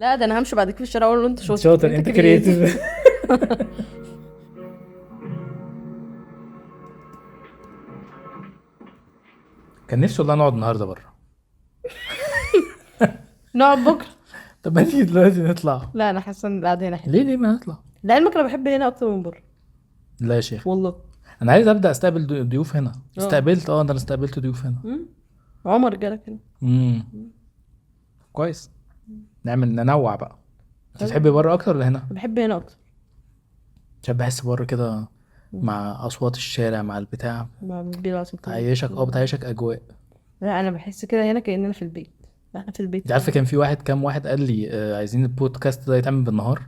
لا ده انا همشي بعد كده في الشارع اقول له انت شاطر، شاطر، انت creative. كان نفسي والله نقعد النهارده بره. نقعد بكره. طب ما تيجي دلوقتي نطلع. لا انا حاسه ان القعدة هنا حلوة. ليه ما نطلع؟ لعلمك انا بحب هنا اكتر من بره. لا يا شيخ والله انا عايز ابدا استقبل ضيوف هنا. استقبلت ده انا استقبلت ضيوف هنا. عمر جالك هنا. كويس، نعمل ننوع بقى. انت بتحبي بره اكتر ولا هنا؟ بحب هنا اكتر. عشان بحس بره كده مع اصوات الشارع مع البتاع بتعيشك بتعيشك اجواء. لا انا بحس كده هنا كاننا في البيت. احنا في البيت. انت عارفه كان في واحد كام واحد قال لي عايزين البودكاست ده يتعمل بالنهار.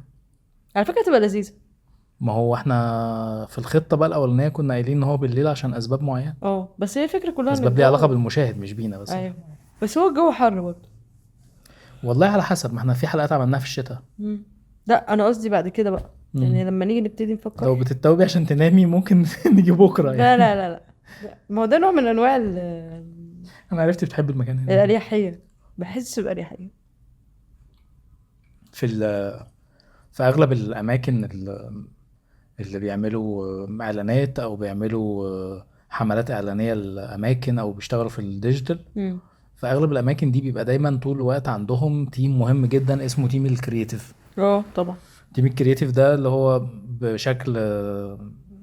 على فكرة تبقى لذيذة. ما هو احنا في الخطة بقى الاولانية كنا قايلين ان هو بالليل عشان اسباب معينة. بس هي الفكرة كلها اسباب ليها علاقة بالمشاهد مش بينا بس. ايوه بس هو الجو حر برضه. والله على حسب، ما احنا في حلقات عملناها في الشتاء. لا انا قصدي بعد كده بقى. يعني لما نيجي نبتدي نفكر. لو بتتوبي عشان تنامي ممكن نيجي بكره يعني. لا لا لا لا ما هو ده نوع من انواع انا عرفت بتحب المكان هنا. الاريحيه، بحس باريحية في اغلب الاماكن اللي بيعملوا اعلانات او بيعملوا حملات اعلانية للاماكن او بيشتغلوا في ال digital. في اغلب الاماكن دي بيبقى دايما طول الوقت عندهم team مهم جدا اسمه team ال creative. طبعا team ال creative ده اللي هو بشكل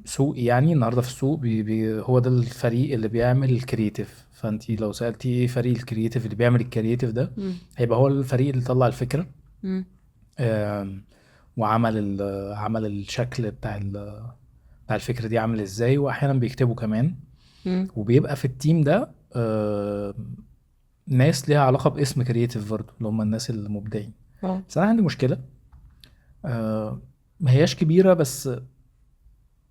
سوقي يعني النهارده في السوق بي هو ده الفريق اللي بيعمل ال creative. فانت لو سالتي ايه فريق ال creative اللي بيعمل ال creative ده، هيبقى هو الفريق اللي طلع الفكرة وعمل عمل الشكل بتاع الفكرة دي عامل ازاي، واحيانا بيكتبوا كمان. وبيبقى في ال team ده ناس ليها علاقة باسم creative برضه اللي هم الناس المبدعين. بس انا عندي مشكلة ما هياش كبيرة،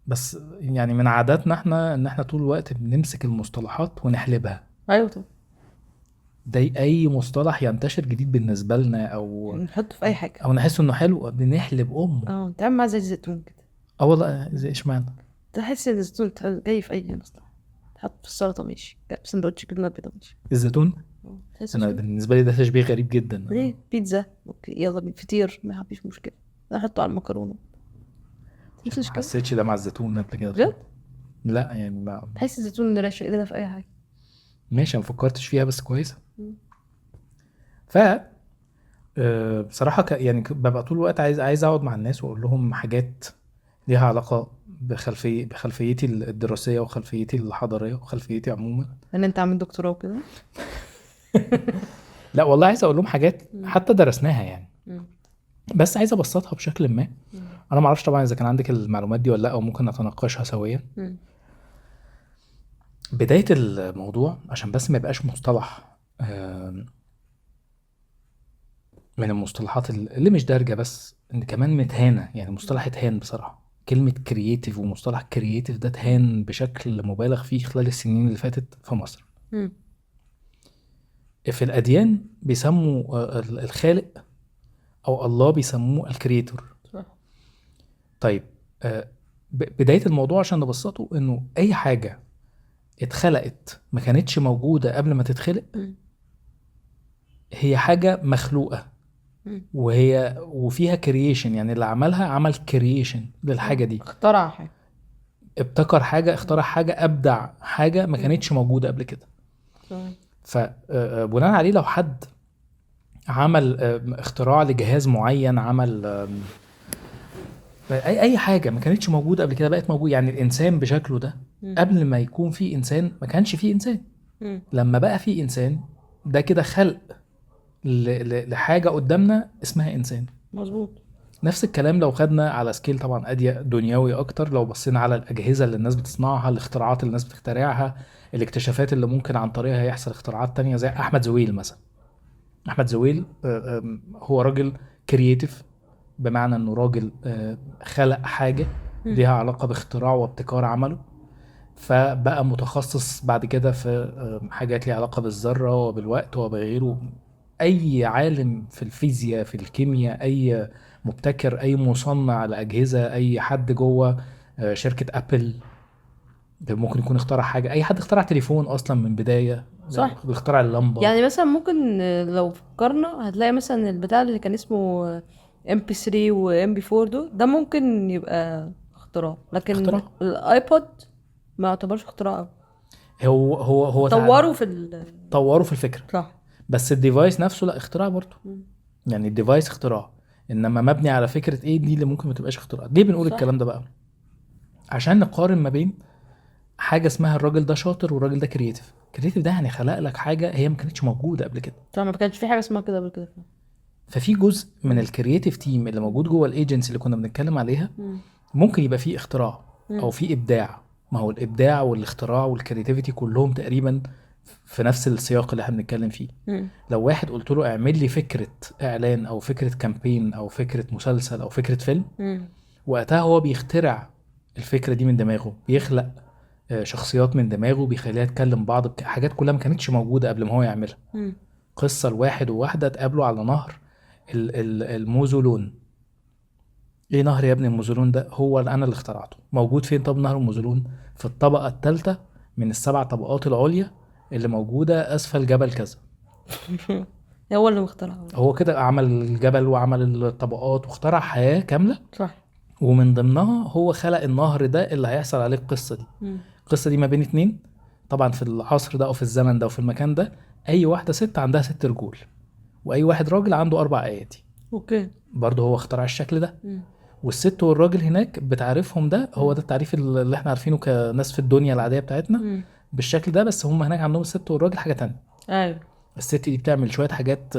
بس يعني من عاداتنا احنا ان احنا طول الوقت بنمسك المصطلحات ونحلبها. ايوه طبعا. ده اي مصطلح ينتشر جديد بالنسبة لنا او نحطه في اي حاجة او نحس انه حلو بنحلب امه. تعمل مع زي الزيتون كده. والله زي اشمعنى؟ تحس ان الزيتون جاي في اي مصطلح، تحط في السلطة ماشي، سندوتش جبنه بيضاء ماشي. الزيتون انا بالنسبة لي ده تشبيه غريب جدا. ليه؟ بيتزا okay يلا، فطير ما فيش مشكلة، احطه على المكرونه. ما حسيتش ده مع الزيتون قبل كده بجد؟ لا يعني ما تحس الزيتون راشق ده في اي حاجة. ماشي، ما فكرتش فيها بس كويسة. ف بصراحة يعني ببقى طول الوقت عايز اقعد مع الناس واقول لهم حاجات ليها علاقة بخلفيتي الدراسية وخلفيتي الحضارية وخلفيتي عموما. ان انت عامل دكتوراه وكده؟ لا والله عايز اقول لهم حاجات حتى درسناها يعني، بس عايز ابسطها بشكل ما. انا ما اعرفش طبعا اذا كان عندك المعلومات دي ولا لا، او ممكن نتناقشها سويا. بداية الموضوع عشان بس ما يبقاش مصطلح من المصطلحات اللي مش دارجة، بس ان كمان متهانة. يعني مصطلح اتهان بصراحة. كلمة creative ومصطلح creative ده اتهان بشكل مبالغ فيه خلال السنين اللي فاتت في مصر. في الأديان بيسموا الخالق أو الله بيسموه ال creator. طيب بداية الموضوع عشان نبسطه، إنه أي حاجة اتخلقت ما كانتش موجودة قبل ما تتخلق هي حاجة مخلوقة، وهي وفيها creation. يعني اللي عملها عمل creation للحاجة دي، اخترع حاجة، ابتكر حاجة، اخترع حاجة، أبدع حاجة ما كانتش موجودة قبل كده. فبناء عليه لو حد عمل اختراع لجهاز معين، عمل اي حاجة ما كانتش موجودة قبل كده بقت موجودة. يعني الانسان بشكله ده قبل ما يكون فيه انسان ما كانش فيه انسان. لما بقى فيه انسان ده كده خلق لحاجة قدامنا اسمها انسان. مظبوط. نفس الكلام لو خدنا على scale طبعا اضيق دنيوي اكتر، لو بصينا على الاجهزة اللي الناس بتصنعها، الاختراعات اللي الناس بتخترعها، الاكتشافات اللي ممكن عن طريقها يحصل اختراعات تانية، زي احمد زويل مثلا. احمد زويل هو راجل creative، بمعنى انه راجل خلق حاجة ليها علاقة باختراع وابتكار عمله، فبقى متخصص بعد كده في حاجات ليها علاقة بالذره وبالوقت وبغيره. اي عالم في الفيزياء، في الكيمياء، اي مبتكر، اي مصنع لاجهزة، اي حد جوه شركة ابل، ده ممكن يكون اخترع حاجة، اي حد اخترع تليفون اصلا من بداية، صح. اخترع اللمبة. يعني مثلا ممكن لو فكرنا هتلاقي مثلا البتاع اللي كان اسمه MP3 و MP4 ده ممكن يبقى اختراع، لكن اختراع. ال iPod ما يعتبرش اختراع أوي. هو طوروا في طوروا في الفكرة، صح، بس ال device نفسه لا اختراع برضه. يعني ال device اختراع، انما مبني على فكرة ايه دي اللي ممكن ما تبقاش اختراع. ليه بنقول صح. الكلام ده بقى؟ عشان نقارن ما بين حاجة اسمها الراجل ده شاطر والراجل ده creative. creative ده يعني خلق لك حاجة هي ما كانتش موجودة قبل كده. طبعا ما كانش في حاجة اسمها كده قبل كده. ففي جزء من ال creative team اللي موجود جوه الايجنسي اللي كنا بنتكلم عليها ممكن يبقى فيه اختراع او فيه ابداع. ما هو الابداع والاختراع وال creativity كلهم تقريبا في نفس السياق اللي احنا بنتكلم فيه. لو واحد قلت له اعمل لي فكرة اعلان او فكرة campaign او فكرة مسلسل او فكرة فيلم، وقتها هو بيخترع الفكرة دي من دماغه، بيخلق شخصيات من دماغه، بيخليها تكلم بعض، حاجات كلها ما كانتش موجودة قبل ما هو يعملها. قصة الواحد وواحدة اتقابلوا على نهر الموزولون. ايه نهر يا ابني الموزولون ده؟ هو اللي انا اللي اخترعته. موجود فين طب نهر الموزولون؟ في الطبقة الثالثة من السبع طبقات العليا اللي موجودة اسفل جبل كذا. هو اللي اخترعه. هو كده عمل الجبل وعمل الطبقات واخترع حياة كاملة، صح، ومن ضمنها هو خلق النهر ده اللي هيحصل عليه القصة دي. القصة دي ما بين اتنين طبعا في العصر ده او في الزمن ده وفي المكان ده، اي واحدة ست عندها 6 رجول واي واحد راجل عنده 4 ايادي. okay، برضه هو اخترع الشكل ده. والست والراجل هناك بتعرفهم، ده هو ده التعريف اللي احنا عارفينه كناس في الدنيا العادية بتاعتنا بالشكل ده، بس هم هناك عندهم الست والراجل حاجة تانية. ايوه، الست دي بتعمل شوية حاجات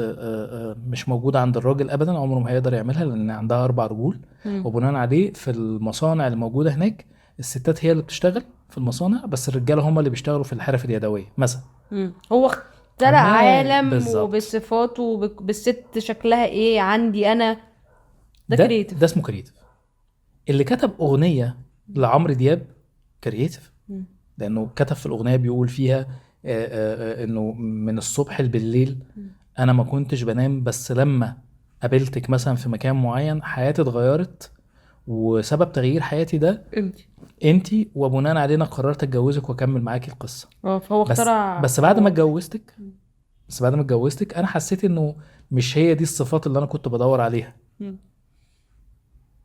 مش موجودة عند الراجل ابدا، عمره ما هيقدر يعملها لان عندها 4 رجول. وبناء عليه في المصانع اللي موجودة هناك الستات هي اللي بتشتغل في المصانع، بس الرجالة هم اللي بيشتغلوا في الحرف اليدوية مثلا. هو اخترع عالم وبصفاته وبالست شكلها ايه عندي انا، ده creative. ده اسمه creative. اللي كتب اغنية لعمرو دياب creative، لانه كتب في الاغنية بيقول فيها انه من الصبح بالليل انا ما كنتش بنام، بس لما قابلتك مثلا في مكان معين حياتي اتغيرت، وسبب تغيير حياتي ده انتي، وبناء علينا قررت اتجوزك واكمل معاكي القصة. فهو اخترع. بس بعد ما اتجوزتك، انا حسيت انه مش هي دي الصفات اللي انا كنت بدور عليها.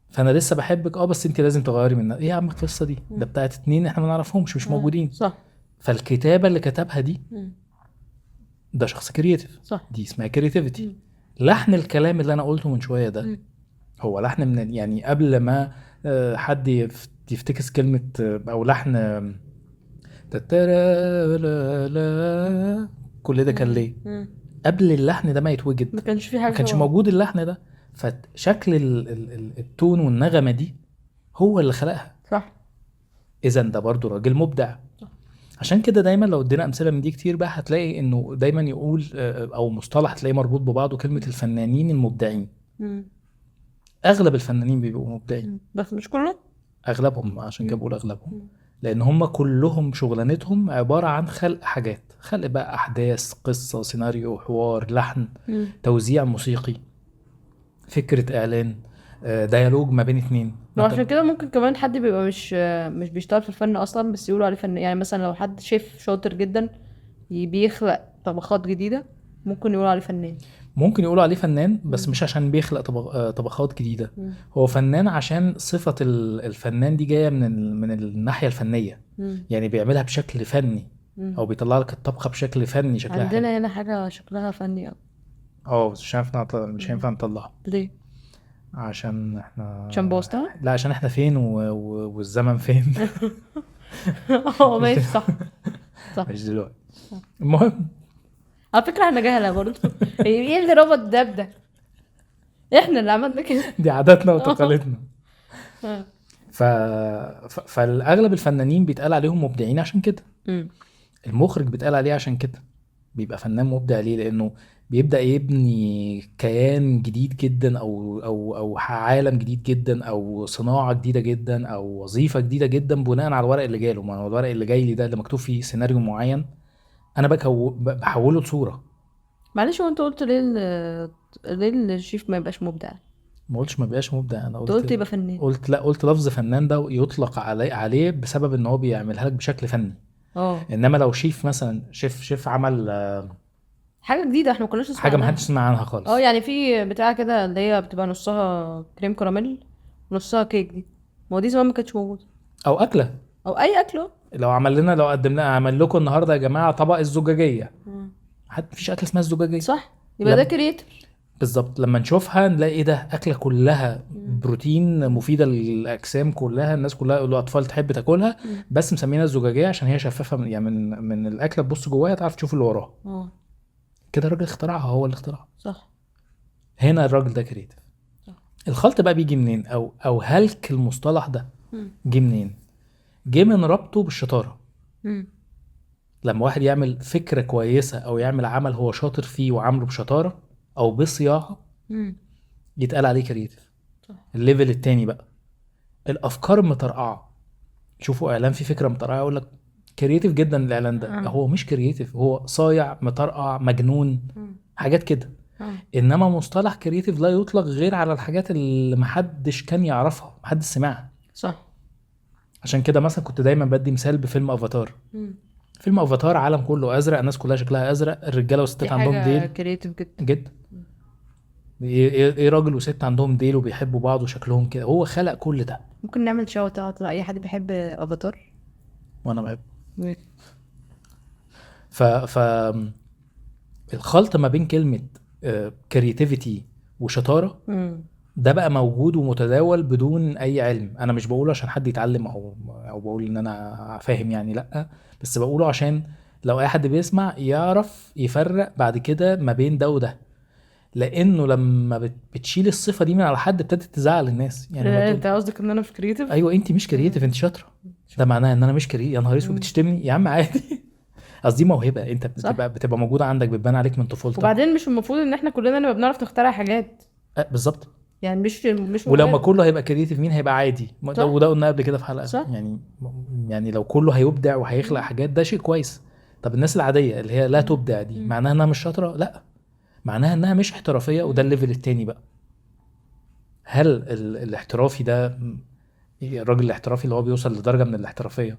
فانا لسه بحبك، بس انت لازم تغيري منها. ايه يا عم القصة دي؟ ده بتاعت اتنين احنا ما نعرفهمش، مش موجودين. صح. فالكتابه اللي كتبها دي ده شخص creative، صح، دي اسمها creativity. لحن الكلام اللي انا قلته من شوية ده هو لحن من، يعني قبل ما حد يفتكس كلمة او لحن كل ده كان ليه قبل اللحن ده ما يتوجد، ما كانش في حاجة، ما كانش موجود اللحن ده. فشكل ال tone والنغمه دي هو اللي خلقها. صح. اذا ده برضو راجل مبدع. صح. عشان كده دايما لو ادينا امثلة من دي كتير بقى هتلاقي انه دايما يقول او مصطلح تلاقيه مربوط ببعضه، كلمة الفنانين المبدعين. اغلب الفنانين بيبقوا مبدعين، بس مش كلهم، اغلبهم. عشان كده بقول اغلبهم، لان هم كلهم شغلانتهم عبارة عن خلق حاجات، خلق بقى احداث، قصة، سيناريو، حوار، لحن، توزيع موسيقي، فكرة اعلان، dialogue ما بين اتنين. عشان كده ممكن كمان حد بيبقى مش بيشتغل في الفن اصلا بس يقولوا عليه فن. يعني مثلا لو حد شيف شاطر جدا بيخلق طبخات جديدة ممكن يقولوا عليه فنان. ممكن يقولوا عليه فنان، بس مش عشان بيخلق طبخات جديدة. هو فنان عشان صفة الفنان دي جاية من الناحية الفنية. يعني بيعملها بشكل فني، او بيطلع لك الطبخة بشكل فني شكلها عندنا حلو. هنا حاجة شكلها فني قوي. بس مش هينفع نطلعها. ليه؟ عشان احنا، عشان بوظتها؟ لا، عشان احنا فين والزمن فين. ماشي، صح صح، مش دلوقتي. المهم على فكرة احنا جهلة برضه. ايه اللي ربط ده بده؟ احنا اللي عملنا كده، دي عاداتنا وتقاليدنا. فالاغلب الفنانين بيتقال عليهم مبدعين عشان كده. المخرج بيتقال عليه عشان كده بيبقى فنان مبدع. ليه؟ لانه بيبدأ يبني كيان جديد جدا، او او او عالم جديد جدا، او صناعة جديدة جدا، او وظيفة جديدة جدا، بناء على الورق اللي جاله. ما هو الورق اللي جاي لي ده اللي مكتوب فيه سيناريو معين، انا بحوله لصورة. معلش، هو انت قلت ليه الشيف ما يبقاش مبدع؟ ما قلتش ما بيبقاش مبدع، انا قلت يبقى فنان. قلت لا، قلت لفظ فنان ده يطلق عليه بسبب ان هو بيعملها لك بشكل فني. انما لو شيف مثلا، شيف عمل حاجة جديدة احنا ما كناش نسمع حاجة ما حدش سمع عنها خالص. يعني في بتاع كده اللي هي بتبقى نصها كريم كراميل نصها كيك، دي ما هو دي زمان ما كانتش موجودة. او اكله او اي اكله. لو عمل لنا، لو قدم لنا، عمل لكم النهارده يا جماعة طبق الزجاجيه، حد مفيش اكله اسمها الزجاجيه، صح؟ يبقى ده creative. بالظبط. لما نشوفها نلاقي ايه ده، اكله كلها بروتين مفيدة للاجسام كلها، الناس كلها الاطفال تحب تاكلها، بس مسمينها الزجاجيه عشان هي شفافة من يعني من الاكلة تبص جواها تعرف تشوف اللي وراها. كده الراجل اخترعها، هو اللي اخترعها، صح؟ هنا الراجل ده creative. الخلط بقى بيجي منين، او هلك المصطلح ده جه منين؟ جه من ربطه بالشطاره. لما واحد يعمل فكرة كويسة او يعمل عمل هو شاطر فيه وعامله بشطاره او بصياعه، يتقال عليه creative. ال level التاني بقى الافكار المطرقعه. شوفوا اعلان فيه فكرة مطرقعه يقول لك creative جدا الاعلان ده. هو مش creative، هو صايع، مطرقع، مجنون، حاجات كده. انما مصطلح creative لا يطلق غير على الحاجات اللي محدش كان يعرفها، محدش سمعها، صح؟ عشان كده مثلا كنت دايما بدي مثال بفيلم افاتار. فيلم افاتار عالم كله ازرق، الناس كلها شكلها ازرق، الرجالة والستات عندهم ديل. creative جدا جدا. ايه راجل وست عندهم ديل وبيحبوا بعض وشكلهم كده، هو خلق كل ده. ممكن نعمل shout out لاي حد بيحب افاتار، وانا بحب. ف الخلط ما بين كلمة creativity وشطاره ده بقى موجود ومتداول بدون اي علم. انا مش بقوله عشان حد يتعلم او بقول ان انا فاهم يعني، لا، بس بقوله عشان لو اي حد بيسمع يعرف يفرق بعد كده ما بين ده وده، لانه لما بتشيل الصفة دي من على حد ابتدت تزعل الناس. يعني انت قصدك ان انا مش creative؟ ايوه، انت مش creative، انت شاطرة. ده معناه ان انا مش creative؟ يا نهار اسود، بتشتمني يا عم عادي. قصدي موهبة انت بتبقى موجودة عندك، بتبان عليك من طفولتك. وبعدين مش المفروض ان احنا كلنا نبقى بنعرف نخترع حاجات؟ بالظبط. يعني مش ولما كله هيبقى creative مين هيبقى عادي؟ ده وده قلنا قبل كده في حلقة. صح؟ يعني لو كله هيبدع وهيخلق حاجات ده شيء كويس. طب الناس العادية اللي هي لا تبدع دي معناها انها مش شاطرة؟ لا، معناها انها مش احترافية. وده ال level التاني بقى. هل الاحترافي ده، الراجل الاحترافي اللي هو بيوصل لدرجة من الاحترافية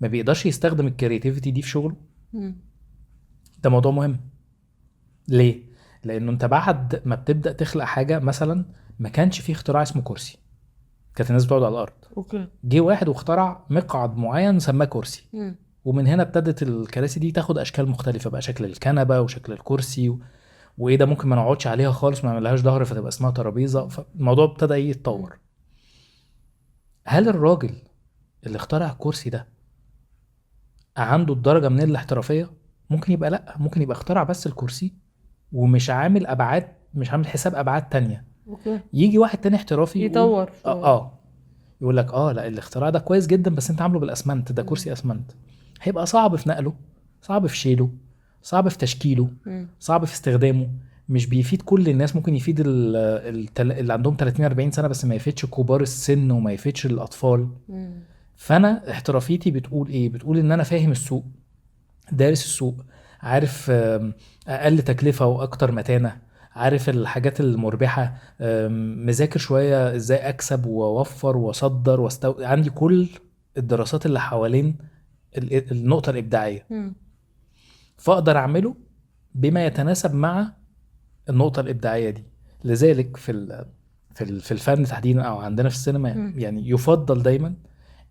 ما بيقدرش يستخدم ال creativity دي في شغله؟ ده موضوع مهم. ليه؟ لانه انت بعد ما بتبدا تخلق حاجة، مثلا ما كانش فيه اختراع اسمه كرسي، كانت الناس بتقعد على الارض. okay. جه واحد واخترع مقعد معين سماه كرسي. ومن هنا ابتدت الكراسي دي تاخد اشكال مختلفة بقى، شكل الكنبة وشكل الكرسي وايه ده ممكن ما نقعدش عليها خالص، ما نعملهاش ظهر فتبقى اسمها ترابيزة. فالموضوع ابتدى يتطور. هل الراجل اللي اخترع الكرسي ده عنده الدرجة من الاحترافية؟ ممكن يبقى لا، ممكن يبقى اخترع بس الكرسي ومش عامل ابعاد، مش عامل حساب ابعاد تانية. okay. يجي واحد تاني احترافي يطور يقول لك لا الاختراع ده كويس جدا بس انت عامله بالاسمنت، ده كرسي اسمنت. هيبقى صعب في نقله، صعب في شيله، صعب في تشكيله، صعب في استخدامه، مش بيفيد كل الناس. ممكن يفيد اللي عندهم 30 40 سنة بس ما يفيدش كبار السن وما يفيدش الاطفال. فانا احترافيتي بتقول ايه؟ بتقول ان انا فاهم السوق، دارس السوق، عارف اقل تكلفة واكتر متانه، عارف الحاجات المربحه، مذاكر شوية ازاي اكسب واوفر واصدر عندي كل الدراسات اللي حوالين النقطة الابداعية. فاقدر اعمله بما يتناسب مع النقطة الابداعية دي. لذلك في في الفن تحديدا او عندنا في السينما يعني يفضل دايما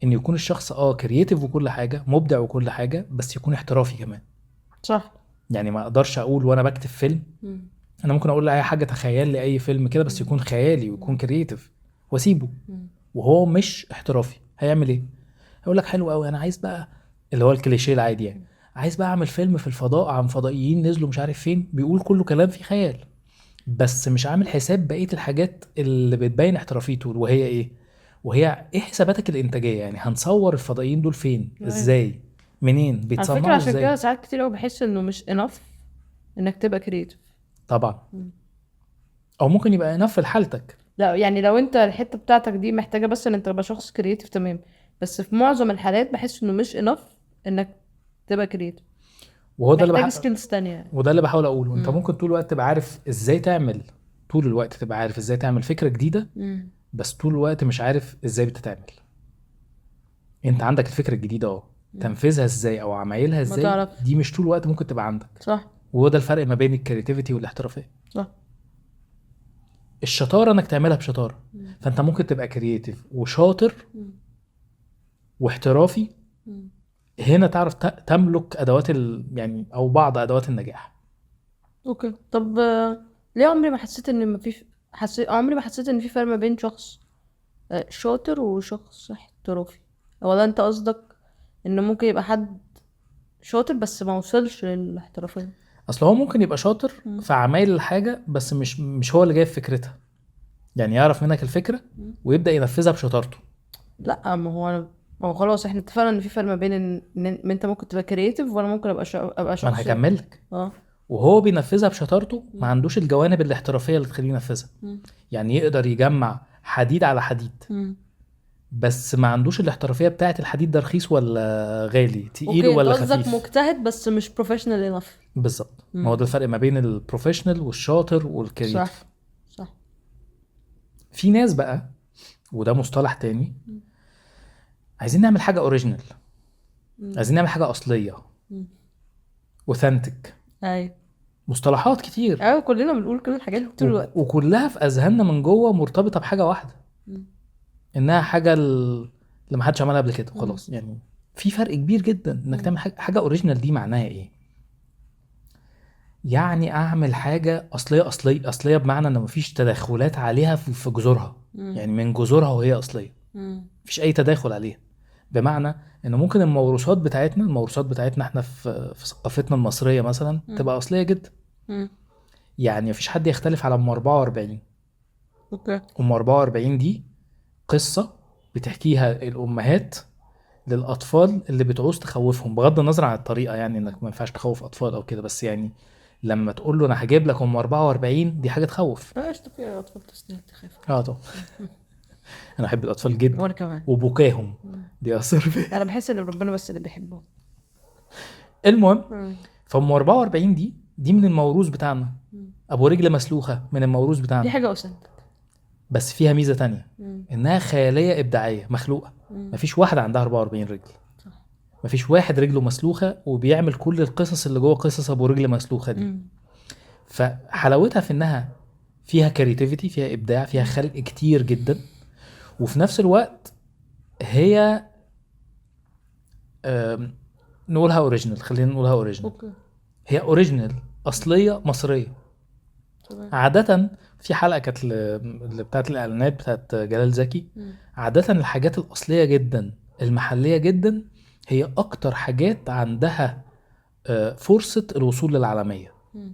ان يكون الشخص creative وكل حاجة، مبدع وكل حاجة، بس يكون احترافي كمان. صح. يعني ما اقدرش اقول وانا بكتب فيلم، انا ممكن اقول اي حاجة، تخيل لي اي فيلم كده بس يكون خيالي ويكون creative واسيبه وهو مش احترافي. هيعمل ايه؟ هيقول لك حلو قوي، انا عايز بقى اللي هو الكليشيه العادي، يعني عايز بقى اعمل فيلم في الفضاء عن فضائيين نزلوا مش عارف فين، بيقول كله كلام فيه خيال بس مش عامل حساب بقية الحاجات اللي بتبين احترافيته، وهي ايه؟ وهي ايه حساباتك الانتاجية؟ يعني هنصور الفضائيين دول فين؟ ازاي؟ منين؟ بيتصنعوا ازاي؟ على فكرة عشان كده ساعات كتير قوي بحس انه مش enough انك تبقى creative. طبعا. او ممكن يبقى enough لحالتك. لا يعني لو انت الحتة بتاعتك دي محتاجه بس ان انت تبقى شخص creative تمام، بس في معظم الحالات بحس انه مش enough انك تبقى creative، وهو ده اللي محتاج skills تانية. وده اللي بحاول اقوله. انت ممكن طول الوقت تبقى عارف ازاي تعمل طول الوقت تبقى عارف ازاي تعمل فكرة جديدة، بس طول الوقت مش عارف ازاي بتتعمل. انت عندك الفكرة الجديدة تنفذها ازاي او عمايلها ازاي دي مش طول الوقت ممكن تبقى عندك. صح. وهو ده الفرق ما بين ال creativity والاحترافيه. صح. الشطارة انك تعملها بشطاره. فانت ممكن تبقى creative وشاطر واحترافي، هنا تعرف تملك ادوات يعني او بعض ادوات النجاح. okay. طب ليه عمري ما حسيت ان مفيش عمري ما حسيت ان في فرق ما بين شخص شاطر وشخص احترافي؟ ولا انت قصدك ان ممكن يبقى حد شاطر بس ما وصلش للاحترافيه؟ اصل هو ممكن يبقى شاطر في عمايل الحاجة بس مش هو اللي جايب فكرتها، يعني يعرف منك الفكرة ويبدا ينفذها بشطارته. لا ما هو خلاص احنا اتفقنا ان في فرق ما بين ان انت ممكن تبقى creative وانا ممكن ابقى شخص. ما انا هكملك. وهو بينفذها بشطارته ما عندوش الجوانب الاحترافية اللي تخليه ينفذها. يعني يقدر يجمع حديد على حديد بس ما عندوش الاحترافية بتاعه الحديد ده رخيص ولا غالي، تقيل ولا خفيف. قصدك مجتهد بس مش professional enough. بالظبط. ما هو ده الفرق ما بين ال professional والشاطر وال creative. صح صح. في ناس بقى، وده مصطلح تاني، عايزين نعمل حاجة original، عايزين نعمل حاجة اصلية، authentic. ايوه، مصطلحات كتير. ايوه كلنا بنقول كل الحاجات دي طول الوقت، وكلها في اذهاننا من جوه مرتبطة بحاجة واحدة، انها حاجة اللي ما حدش عملها قبل كده خلاص. يعني في فرق كبير جدا انك تعمل حاجة original. دي معناها ايه؟ يعني اعمل حاجة اصلية اصلية اصلية، بمعنى ان مفيش تدخلات عليها في جذورها. يعني من جذورها وهي اصلية، مفيش اي تداخل عليها. بمعنى ان ممكن الموروثات بتاعتنا احنا في ثقافتنا المصرية مثلا تبقى اصلية جدا. يعني مفيش حد يختلف على ام 44. okay. ام 44 دي قصة بتحكيها الامهات للاطفال اللي بتعوز تخوفهم، بغض النظر عن الطريقة، يعني انك ما ينفعش تخوف اطفال او كده، بس يعني لما تقول له انا هجيب لك ام 44 دي حاجة تخوف. ايش طبيعي الاطفال تستاهل تخاف. طبعا. انا احب الاطفال جدا. وانا كمان. وبكاهم دي اثر فيا. انا بحس ان ربنا بس اللي بيحبهم. المهم، فام 44 دي من الموروث بتاعنا. ابو رجل مسلوخه من الموروث بتاعنا. دي حاجة authentic، بس فيها ميزة تانية، انها خيالية ابداعية مخلوقه. مفيش واحدة عندها 44 رجل. صح. مفيش واحد رجله مسلوخه وبيعمل كل القصص اللي جوه قصص ابو رجل مسلوخه دي. فحلاوتها في انها فيها creativity، فيها ابداع، فيها خلق كتير جدا، وفي نفس الوقت هي نقولها original. خلينا نقولها original. okay. هي original، اصلية مصرية. طبعا. عادة في حلقة كانت اللي بتاعت الاعلانات بتاعت جلال زكي، عادة الحاجات الاصلية جدا المحلية جدا هي اكتر حاجات عندها فرصة الوصول للعالمية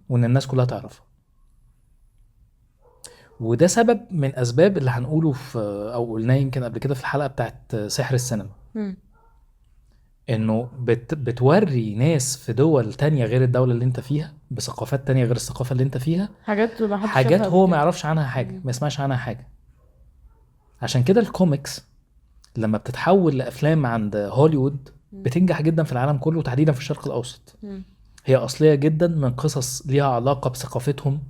وان الناس كلها تعرفها. وده سبب من اسباب اللي هنقوله في او قلناه يمكن قبل كده في الحلقة بتاعت سحر السينما، انه بتوري ناس في دول تانية غير الدولة اللي انت فيها، بثقافات تانية غير الثقافة اللي انت فيها، حاجات هو ما يعرفش عنها حاجة، ما يسمعش عنها حاجة. عشان كده الكوميكس لما بتتحول لأفلام عند هوليوود بتنجح جدا في العالم كله، وتحديدا في الشرق الأوسط. هي أصلية جدا من قصص ليها علاقة بثقافتهم،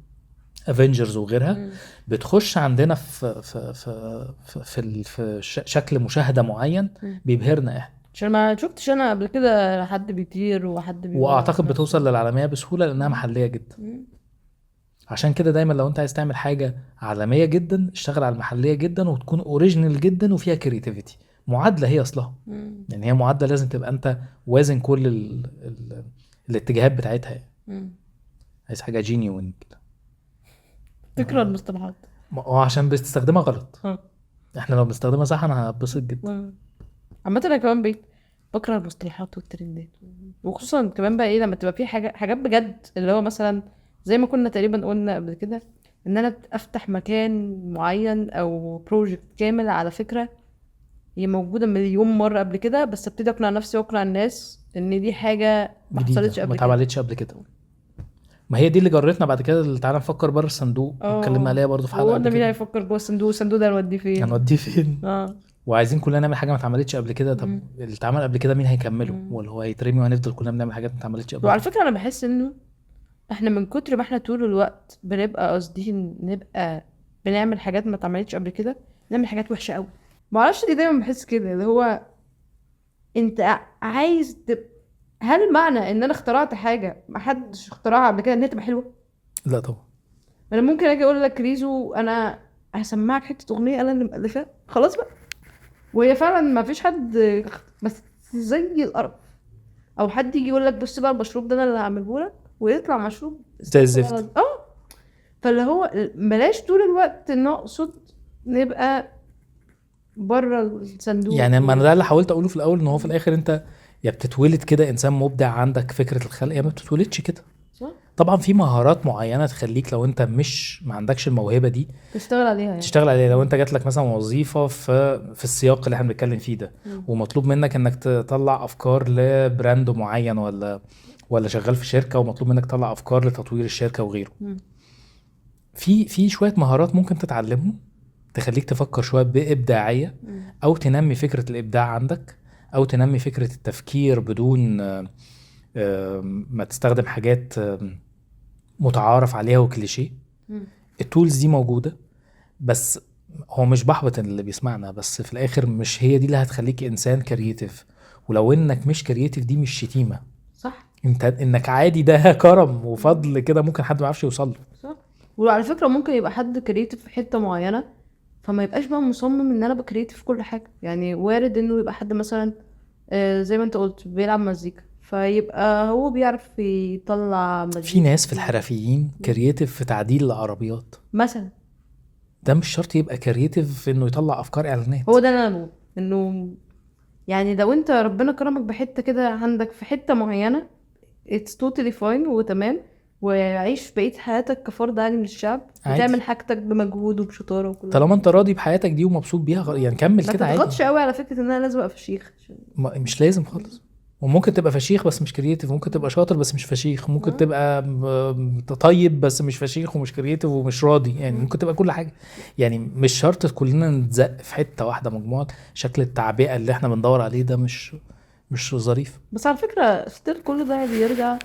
Avengers وغيرها، بتخش عندنا في في في في, في شكل مشاهدة معين بيبهرنا احنا. عشان ما شفتش انا قبل كده حد بيطير وحد واعتقد بتوصل للعالمية بسهولة لانها محليه جدا. عشان كده دايما لو انت عايز تعمل حاجة عالمية جدا، اشتغل على المحلية جدا وتكون original جدا وفيها creativity. معادلة هي اصلها. يعني هي معادلة لازم تبقى انت وازن كل الاتجاهات بتاعتها. يعني عايز حاجة genuine كده. تكره المصطلحات عشان بتستخدمها غلط. احنا لو بنستخدمها صح انا هتبسط جدا. عامة انا كمان بقيت بكره المصطلحات والترندات، وخصوصا كمان بقى ايه لما تبقى في حاجات بجد، اللي هو مثلا زي ما كنا تقريبا قلنا قبل كده ان انا افتح مكان معين او project كامل على فكرة هي موجودة مليون مرة قبل كده، بس ابتدي اقنع نفسي واقنع الناس ان دي حاجة ما حصلتش قبل ما اتعملتش قبل كده. ما هي دي اللي جرتنا بعد كده تعالى نفكر بره الصندوق، اتكلمنا عليها برضو في حلقة. هو مين هيفكر جوه الصندوق؟ الصندوق ده هنوديه فين؟ هنوديه فين؟ وعايزين كلنا نعمل حاجة ما اتعملتش قبل كده. طب اللي اتعمل قبل كده مين هيكمله؟ ولا هو هيترمي وهنفضل كلنا بنعمل حاجات ما اتعملتش قبل؟ وعلى فكرة انا بحس انه احنا من كتر ما احنا طول الوقت بنبقى قاصدين نبقى بنعمل حاجات ما اتعملتش قبل كده، نعمل حاجات وحشة قوي. معرفش ليه دايما بحس كده، اللي هو انت عايز هل معنى ان انا اخترعت حاجة ما حدش اخترعها قبل كده ان هي تبقى حلوة؟ لا طبعا. انا ممكن اجي اقول لك ريزو انا هسمعك حتة اغنية انا اللي مألفاها، خلاص بقى، وهي فعلا ما فيش حد، بس زي القرف. او حد يجي يقول لك بص بقى المشروب ده انا اللي هعمله لك، ويطلع مشروب زي الزفت. فاللي هو بلاش طول الوقت نقصد نبقى بره الصندوق. يعني ما انا ده اللي حاولت اقوله في الاول، ان هو في الاخر انت يا بتتولد كده انسان مبدع عندك فكرة الخلق، يا ما بتتولدش كده. صح. طبعا في مهارات معينة تخليك لو انت مش ما عندكش الموهبة دي تشتغل عليها، يعني تشتغل عليها. لو انت جات لك مثلا وظيفة في السياق اللي احنا بنتكلم فيه ده، ومطلوب منك انك تطلع افكار ل brand معين، ولا شغال في شركة ومطلوب منك تطلع افكار لتطوير الشركة وغيره، في شوية مهارات ممكن تتعلمهم تخليك تفكر شوية بابداعيه، او تنمي فكرة الابداع عندك، او تنمي فكرة التفكير بدون ما تستخدم حاجات متعارف عليها وكليشيه. ال tools دي موجودة، بس هو مش بحبط اللي بيسمعنا، بس في الاخر مش هي دي اللي هتخليك انسان creative. ولو انك مش creative دي مش شتيمه، صح؟ انت انك عادي، ده كرم وفضل كده ممكن حد ما يعرفش يوصل له. صح. وعلى فكرة ممكن يبقى حد creative في حتة معينة، فما يبقاش بقى مصمم ان انا ب creative في كل حاجة. يعني وارد انه يبقى حد مثلا زي ما انت قلت بيلعب مزيكا، فيبقى هو بيعرف يطلع مزيكا. في ناس في الحرفيين creative في تعديل العربيات مثلا، ده مش شرط يبقى creative في انه يطلع افكار اعلانات. هو ده اللي انا بقوله، انه يعني لو انت ربنا كرمك بحته كده عندك في حتة معينة it's totally fine وتمام، وعيش بقية حياتك كفرد عادي من الشعب، وتعمل حاجتك بمجهود وبشطاره وكل، طالما انت راضي بحياتك دي ومبسوط بيها يعني كمل كده عادي. ما تضغطش قوي على فكرة ان انا لازم ابقى فشيخ، مش لازم خالص. وممكن تبقى فشيخ بس مش creative، ممكن تبقى شاطر بس مش فشيخ، ممكن تبقى طيب بس مش فشيخ ومش creative ومش راضي، يعني ممكن تبقى كل حاجة. يعني مش شرط كلنا نتزق في حتة واحدة مجموعة. شكل التعبئه اللي احنا بندور عليه ده مش ظريف. بس على فكرة still كل ده بيرجع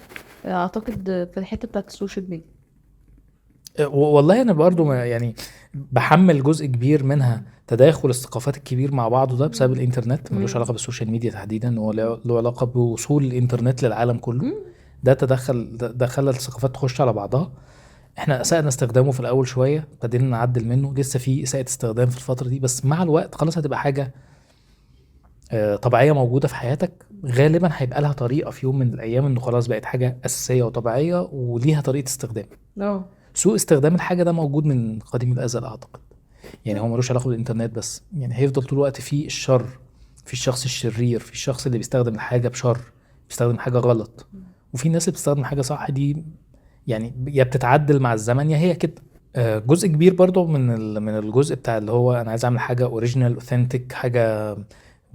اعتقد في الحتة بتاعت ال social media. والله انا برضو يعني بحمل جزء كبير منها تداخل الثقافات الكبير مع بعضه ده بسبب الانترنت، ملوش علاقة بال social media تحديدا، هو له علاقة بوصول الانترنت للعالم كله. ده تدخل ده خلى الثقافات تخش على بعضها. احنا اسأنا استخدامه في الاول شوية، ابتدينا نعدل منه، لسه في اساءه استخدام في الفترة دي، بس مع الوقت خلاص هتبقى حاجة طبيعية موجودة في حياتك. غالبا هيبقى لها طريقه في يوم من الايام انه خلاص بقت حاجة اساسية وطبيعيه وليها طريقه استخدام. سوء استخدام الحاجة ده موجود من قديم الازل اعتقد، يعني هو ملوش علاقة بالانترنت بس، يعني هيفضل طول الوقت في الشر، في الشخص الشرير، في الشخص اللي بيستخدم الحاجة بشر، بيستخدم حاجة غلط، وفي الناس اللي بتستخدم حاجة صح. دي يعني يا بتتعدل مع الزمن يا هي كده. جزء كبير برضو من الجزء بتاع اللي هو انا عايز اعمل حاجة original authentic، حاجة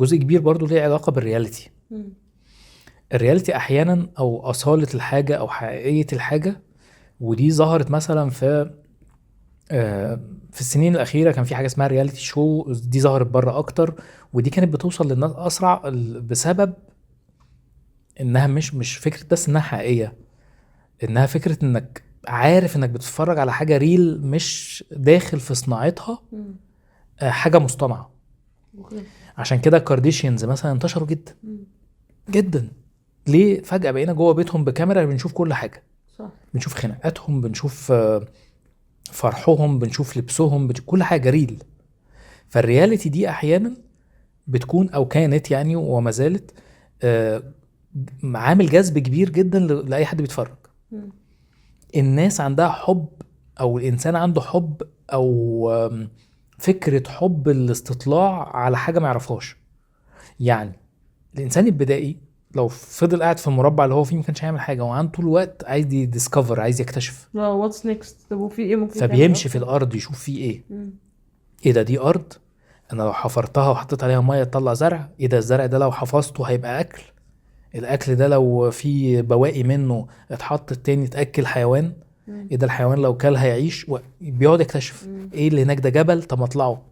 جزء كبير برضو ليه علاقة بال reality. ال reality احيانا او اصاله الحاجة او حقيقية الحاجة، ودي ظهرت مثلا في السنين الاخيرة. كان في حاجة اسمها reality show، دي ظهرت بره اكتر، ودي كانت بتوصل للناس اسرع بسبب انها مش فكرة بس انها حقيقية، انها فكرة انك عارف انك بتتفرج على حاجة real، مش داخل في صناعتها حاجة مصطنعه. عشان كده الكارديشيانز مثلا انتشروا جدا جدا. ليه فجاة بقينا جوه بيتهم بكاميرا بنشوف كل حاجة؟ صح. بنشوف خناقاتهم، بنشوف فرحهم، بنشوف لبسهم، كل حاجة real. فال reality دي احيانا بتكون او كانت يعني وما زالت عامل جذب كبير جدا لاي حد بيتفرج. الناس عندها حب، او الانسان عنده حب او فكرة حب الاستطلاع على حاجة ما يعرفهاش. يعني الانسان البدائي لو فضل قاعد في المربع اللي هو فيه ما كانش هيعمل حاجة، وعنده طول الوقت عايز ي discover، عايز يكتشف what's next، طب وفي ايه ممكن، فبيمشي في الارض يشوف فيه ايه. ايه ده، دي ارض انا لو حفرتها وحطيت عليها مية تطلع زرع. ايه ده، الزرع ده لو حفظته هيبقى اكل، الاكل ده لو في بواقي منه اتحط تاني تاكل حيوان. ايه ده، الحيوان لو كل هيعيش. بيقعد يكتشف ايه اللي هناك، ده جبل، طب اطلعه.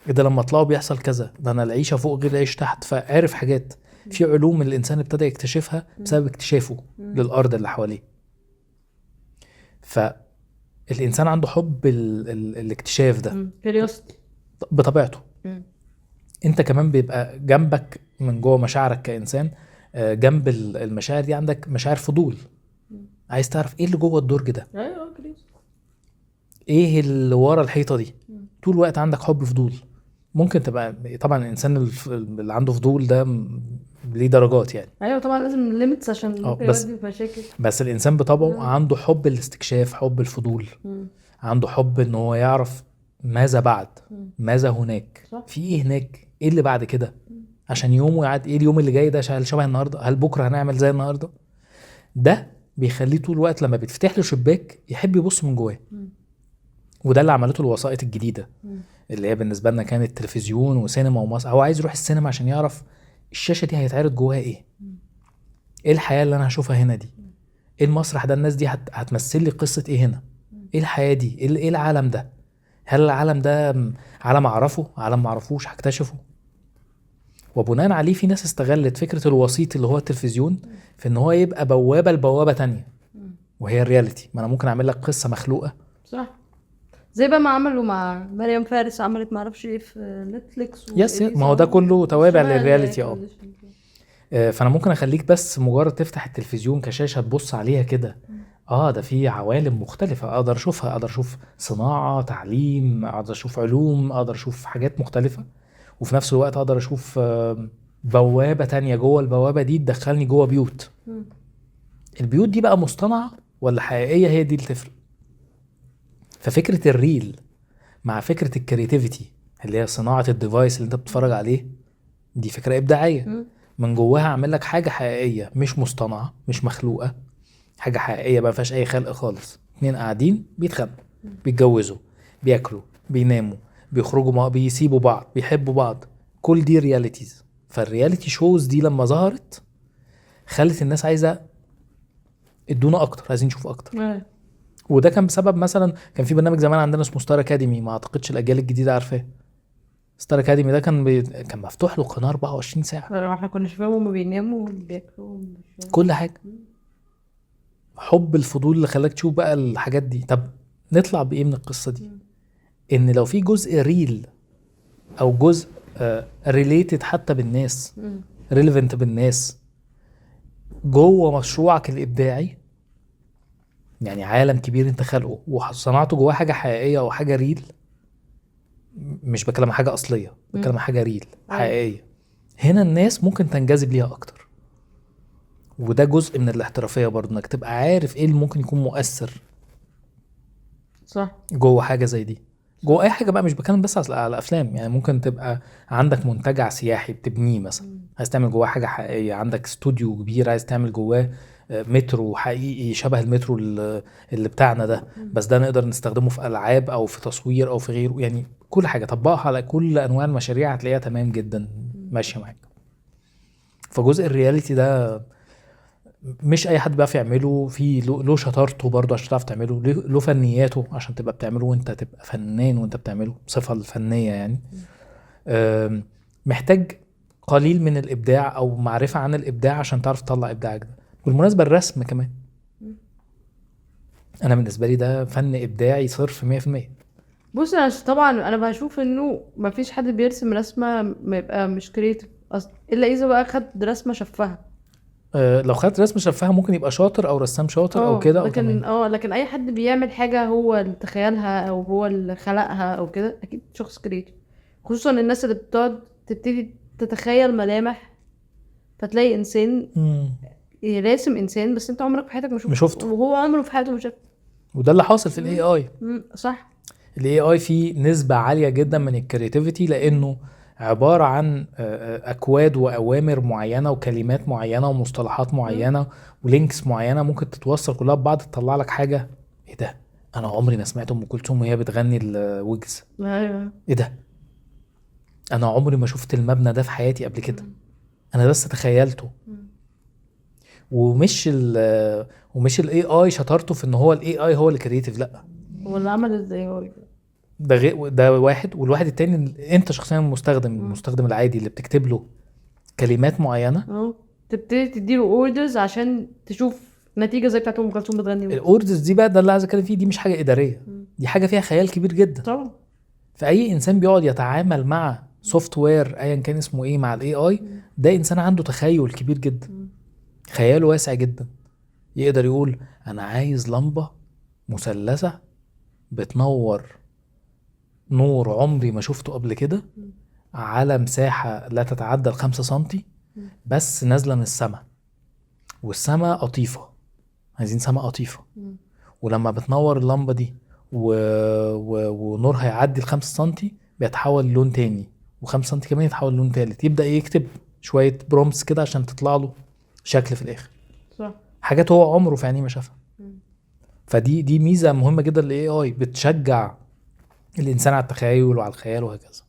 ايه ده، لما اطلعه بيحصل كذا، ده انا العيشة فوق غير العيش تحت. فعرف حاجات في علوم الانسان ابتدى يكتشفها بسبب اكتشافه للارض اللي حواليه. فالانسان عنده حب الاكتشاف ده curiosity بطبيعته. انت كمان بيبقى جنبك من جوه مشاعرك كانسان، جنب المشاعر دي عندك مشاعر فضول، عايز تعرف ايه اللي جوه الدرج ده، ايوه curiosity، ايه اللي ورا الحيطة دي. طول الوقت عندك حب فضول. ممكن تبقى طبعا الانسان اللي عنده فضول ده ليه درجات يعني، ايوه طبعا لازم limits عشان ممكن يودي في مشاكل، بس الانسان بطبعه عنده حب الاستكشاف، حب الفضول، عنده حب ان هو يعرف ماذا بعد، ماذا هناك، صح. في ايه هناك، ايه اللي بعد كده، عشان يومه يعد، ايه اليوم اللي جاي ده شبه النهارده، هل بكره هنعمل زي النهارده. ده بيخليه طول الوقت لما بتفتح له شباك يحب يبص من جواه. وده اللي عملته الوسائط الجديدة اللي هي بالنسبة لنا كانت تلفزيون وسينما ومسرح. هو عايز يروح السينما عشان يعرف الشاشة دي هيتعرض جواها ايه، ايه الحياة اللي انا هشوفها هنا دي، ايه المسرح ده، الناس دي هتمثل لي قصة ايه هنا، ايه الحياة دي، ايه العالم ده، هل العالم ده عالم اعرفه، عالم معرفوش هكتشفه. وبناء عليه في ناس استغلت فكرة الوسيط اللي هو التلفزيون في ان هو يبقى بوابه لبوابه تانية، وهي ال reality. ما انا ممكن اعمل لك قصة مخلوقه، صح، زي بقى ما عملوا مع مريم فارس، عملت ما اعرفش ايه في نتفليكس yes، ما هو ده كله توابع لل reality. فانا ممكن اخليك بس مجرد تفتح التلفزيون كشاشه تبص عليها كده، ده في عوالم مختلفة اقدر اشوفها، اقدر اشوف صناعة، تعليم، اقدر اشوف علوم، اقدر اشوف حاجات مختلفة، وفي نفس الوقت اقدر اشوف بوابه تانية جوه البوابة دي تدخلني جوه بيوت. البيوت دي بقى مصطنعه ولا حقيقية، هي دي اللي تفرق. ففكرة ال real مع فكرة ال creativity اللي هي صناعة ال device اللي انت بتتفرج عليه، دي فكرة إبداعية. من جواها اعمل لك حاجة حقيقية مش مصطنعة مش مخلوقة، حاجة حقيقية ما فيهاش أي خلق خالص. اتنين قاعدين بيتخانقوا، بيتجوزوا، بياكلوا، بيناموا، بيخرجوا، بيسيبوا بعض، بيحبوا بعض، كل دي realities. فال reality shows دي لما ظهرت خلت الناس عايزة ادونا أكتر، عايزين نشوف أكتر. وده كان بسبب مثلا كان في برنامج زمان عندنا اسمه ستار اكاديمي، ما اعتقدش الاجيال الجديدة عارفاه. ستار اكاديمي ده كان مفتوح له قناة 24 ساعة، احنا كنا شايفينهم هما بيناموا وبياكلوا كل حاجة. حب الفضول اللي خلاك تشوف بقى الحاجات دي. طب نطلع بايه من القصة دي؟ ان لو في جزء real او جزء related حتى بالناس، relevant بالناس جوه مشروعك الابداعي، يعني عالم كبير انت خلقه وصنعته جواه حاجة حقيقية او حاجة real، مش بكلم حاجة اصلية، بكلم حاجة real حقيقية، هنا الناس ممكن تنجذب ليها اكتر. وده جزء من الاحترافية برضه، انك تبقى عارف ايه اللي ممكن يكون مؤثر، صح، جوه حاجة زي دي، جوه اي حاجة بقى. مش بكلم بس على افلام، يعني ممكن تبقى عندك منتجع سياحي بتبنيه مثلا، عايز تعمل جواه حاجة حقيقية، عندك استوديو كبير عايز تعمل جواه مترو حقيقي شبه المترو اللي بتاعنا ده، بس ده نقدر نستخدمه في ألعاب أو في تصوير أو في غيره. يعني كل حاجة طبقها على كل أنواع المشاريع هتلاقيها تمام جدا ماشية معاك. فجزء ال reality ده مش أي حد بقى يعمله، في له شطارته برضه عشان تعرف تعمله، له فنياته عشان تبقى بتعمله وانت تبقى فنان وانت بتعمله، صفة الفنية يعني. محتاج قليل من الإبداع أو معرفة عن الإبداع عشان تعرف تطلع إبداعك ده. بالمناسبة الرسم كمان، أنا بالنسبة لي ده فن إبداعي صرف 100%. بص أنا طبعا أنا بشوف إنه مفيش حد بيرسم رسمة ما يبقى مش creative أصلا، إلا إذا بقى خد رسمة شفها. لو خدت رسمة شفها ممكن يبقى شاطر أو رسام شاطر أو كده، لكن لكن أي حد بيعمل حاجة هو اللي تخيلها أو هو اللي خلقها أو كده أكيد شخص creative. خصوصا الناس اللي بتقعد تبتدي تتخيل ملامح، فتلاقي إنسان راسم انسان بس انت عمرك في حياتك ما شفته، وهو عمره في حياته ما شافه. وده اللي حاصل في ال AI. صح، ال AI فيه نسبة عالية جدا من ال creativity، لانه عبارة عن اكواد واوامر معينة وكلمات معينة ومصطلحات معينة و links معينة ممكن تتوصل كلها ببعض تطلع لك حاجة. ايه ده؟ انا عمري ما سمعت ام كلثوم وهي بتغني الويجز. ايوه، ايه ده؟ انا عمري ما شفت المبنى ده في حياتي قبل كده، انا بس تخيلته. ومش ال AI شطارته في ان هو ال AI هو اللي creative، لا هو اللي عمل ازاي هو ده غير ده واحد. والواحد التاني انت شخصيا المستخدم العادي اللي بتكتب له كلمات معينة، تبتدي تديله orders عشان تشوف نتيجة زي بتاعت ام كلثوم بتغني. ال orders دي بقى، ده اللي عايز اتكلم فيه، دي مش حاجة ادارية، دي حاجة فيها خيال كبير جدا. طبعا. فاي انسان بيقعد يتعامل مع software ايا كان اسمه ايه، مع ال AI، ده انسان عنده تخيل كبير جدا، خياله واسع جدا، يقدر يقول انا عايز لمبة مثلثة بتنور نور عمري ما شفته قبل كده على مساحة لا تتعدى 5 سنتي، بس نازله من السماء، والسماء قطيفة، عايزين سماء قطيفة، ولما بتنور اللمبة دي ونورها يعدي 5 سنتي بيتحول لون تاني، و5 سنتي كمان يتحول لون تالت. يبدا يكتب شوية prompts كده عشان تطلع له شكل في الاخر، صح، حاجات هو عمره في عينيه ما شافها. فدي ميزة مهمة جدا لل AI، بتشجع الانسان على التخيل وعلى الخيال وهكذا.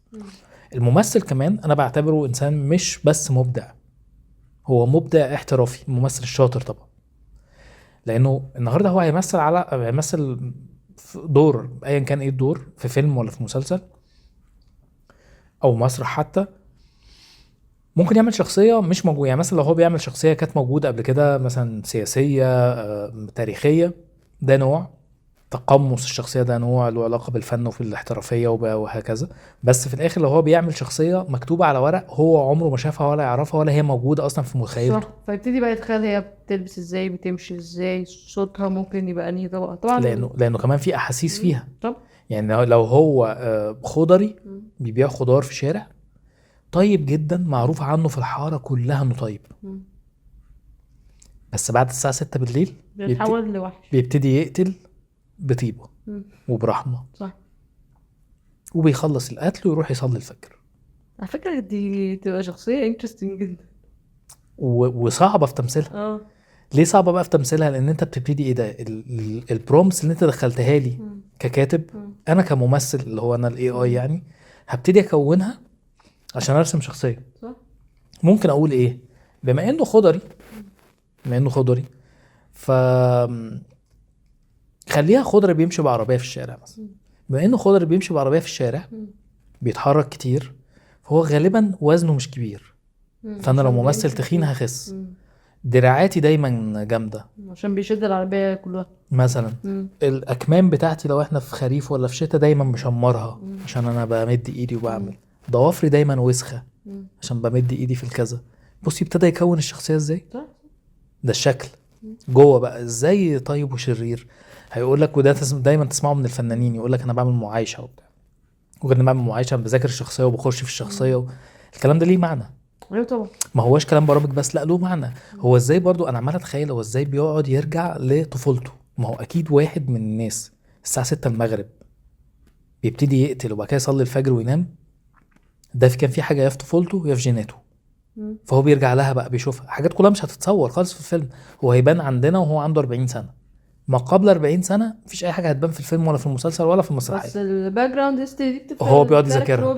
الممثل كمان انا بعتبره انسان مش بس مبدع، هو مبدع احترافي، الممثل الشاطر طبعا، لانه النهارده هو هيمثل في دور ايا كان ايه الدور، في فيلم ولا في مسلسل او مسرح حتى، ممكن يعمل شخصية مش موجودة. يعني مثلا لو هو بيعمل شخصية كانت موجودة قبل كده، مثلا سياسية، تاريخية، ده نوع تقمص الشخصية، ده نوع له علاقة بالفن وفي الاحترافية وهكذا. بس في الاخر لو هو بيعمل شخصية مكتوبة على ورق هو عمره ما شافها ولا يعرفها ولا هي موجودة اصلا في مخيلته، صح، فيبتدي بقى يتخيل هي بتلبس ازاي، بتمشي ازاي، صوتها ممكن يبقى انهي طبقه، طبعا لانه كمان في احاسيس فيها. طب يعني لو هو خضري بيبيع خضار في شارع طيب جدا، معروف عنه في الحارة كلها انه طيب، بس بعد الساعة 6 بالليل بيتحول لوحش، بيبتدي يقتل بطيبه وبرحمه، صح، وبيخلص القتل ويروح يصلي الفجر. على فكرة دي تبقى شخصية interesting جدا وصعبة في تمثيلها. ليه صعبة بقى في تمثيلها؟ لان انت بتبتدي ايه ده ال prompts اللي انت دخلتها لي ككاتب، انا كممثل اللي هو انا ال AI يعني هبتدي اكونها عشان ارسم شخصية، صح. ممكن اقول ايه، بما انه خضري، ف خليها خضري بيمشي بعربيه في الشارع مثلا. بما انه خضري بيمشي بعربيه في الشارع، بيتحرك كتير، فهو غالبا وزنه مش كبير، فانا لو ممثل تخين هخس، دراعاتي دايما جامدة عشان بيشد العربية كلها مثلا، الاكمام بتاعتي لو احنا في خريف ولا في شتاء دايما مشمرها عشان انا بمد ايدي وبعمل، ضوافري دايما وسخة عشان بمد ايدي في الكذا. بصي ابتدى يكون الشخصية ازاي، ده الشكل. جوه بقى ازاي طيب وشرير، هيقول لك، وده دايما تسمعه من الفنانين، يقول لك انا بعمل معايشه وبتاع، وكان بعمل معايشه بذاكر الشخصية وبخش في الشخصية الكلام ده ليه معنى. ايوه طبعا، ما هواش كلام برامج بس، لا له معنى. هو ازاي برضو انا عمال اتخيل هو ازاي بيقعد يرجع لطفولته. ما هو اكيد واحد من الناس الساعة 6 المغرب بيبتدي يقتل وبعد كده يصلي الفجر وينام، ده كان في حاجة يا في طفولته يا في جيناته، فهو بيرجع لها بقى، بيشوفها حاجات كلها مش هتتصور خالص في الفيلم. هو هيبان عندنا وهو عنده 40 سنة، ما قبل 40 سنة مفيش اي حاجة هتبان في الفيلم ولا في المسلسل ولا في المسرحية، بس ال background history دي بتفرق. هو بيقعد يذاكرها، هو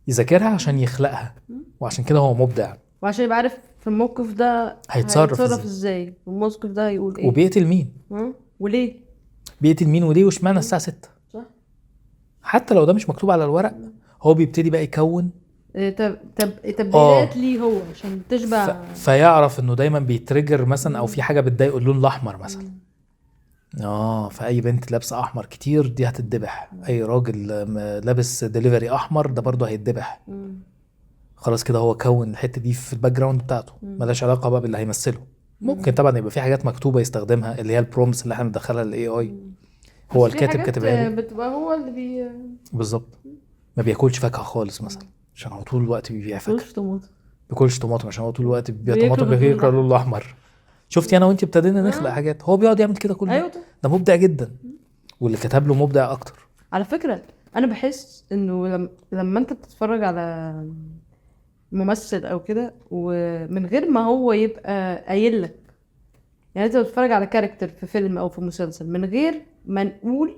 يذاكرها عشان يخلقها، وعشان كده هو مبدع، وعشان يبقى عارف في الموقف ده هيتصرف ازاي، في الموقف ده هيقول ايه، وبيقتل مين وليه بيقتل مين وليه، واشمعنى الساعة 6. صح، حتى لو ده مش مكتوب على الورق هو بيبتدي بقى يكون تبديلات ليه هو عشان تشبع، فيعرف انه دايما بي trigger مثلا، او في حاجة بتضايقه اللون الاحمر مثلا، فاي بنت لابسه احمر كتير دي هتتذبح، اي راجل لابس ديليفري احمر ده برضه هيتذبح. خلاص كده هو كون الحتة دي في ال background بتاعته، ملهاش علاقة بقى باللي هيمثله. ممكن طبعا يبقى في حاجات مكتوبة يستخدمها اللي هي ال prompts اللي احنا بندخلها لل AI، هو الكاتب كاتبها له، بتبقى هو اللي بالظبط. ما بياكلش فاكهة خالص مثلا عشان هو طول الوقت بيبيع فاكهة، بياكلش طماطم عشان هو طول الوقت بيبيع طماطم، بياكل اللون الاحمر. شفتي انا وانت ابتدينا نخلق حاجات، هو بيقعد يعمل كده كل أيوة. ده مبدع جدا، واللي كتب له مبدع اكتر. على فكرة انا بحس انه لما انت بتتفرج على ممثل او كده ومن غير ما هو يبقى قايل لك، يعني انت بتتفرج على character في فيلم او في مسلسل من غير ما نقول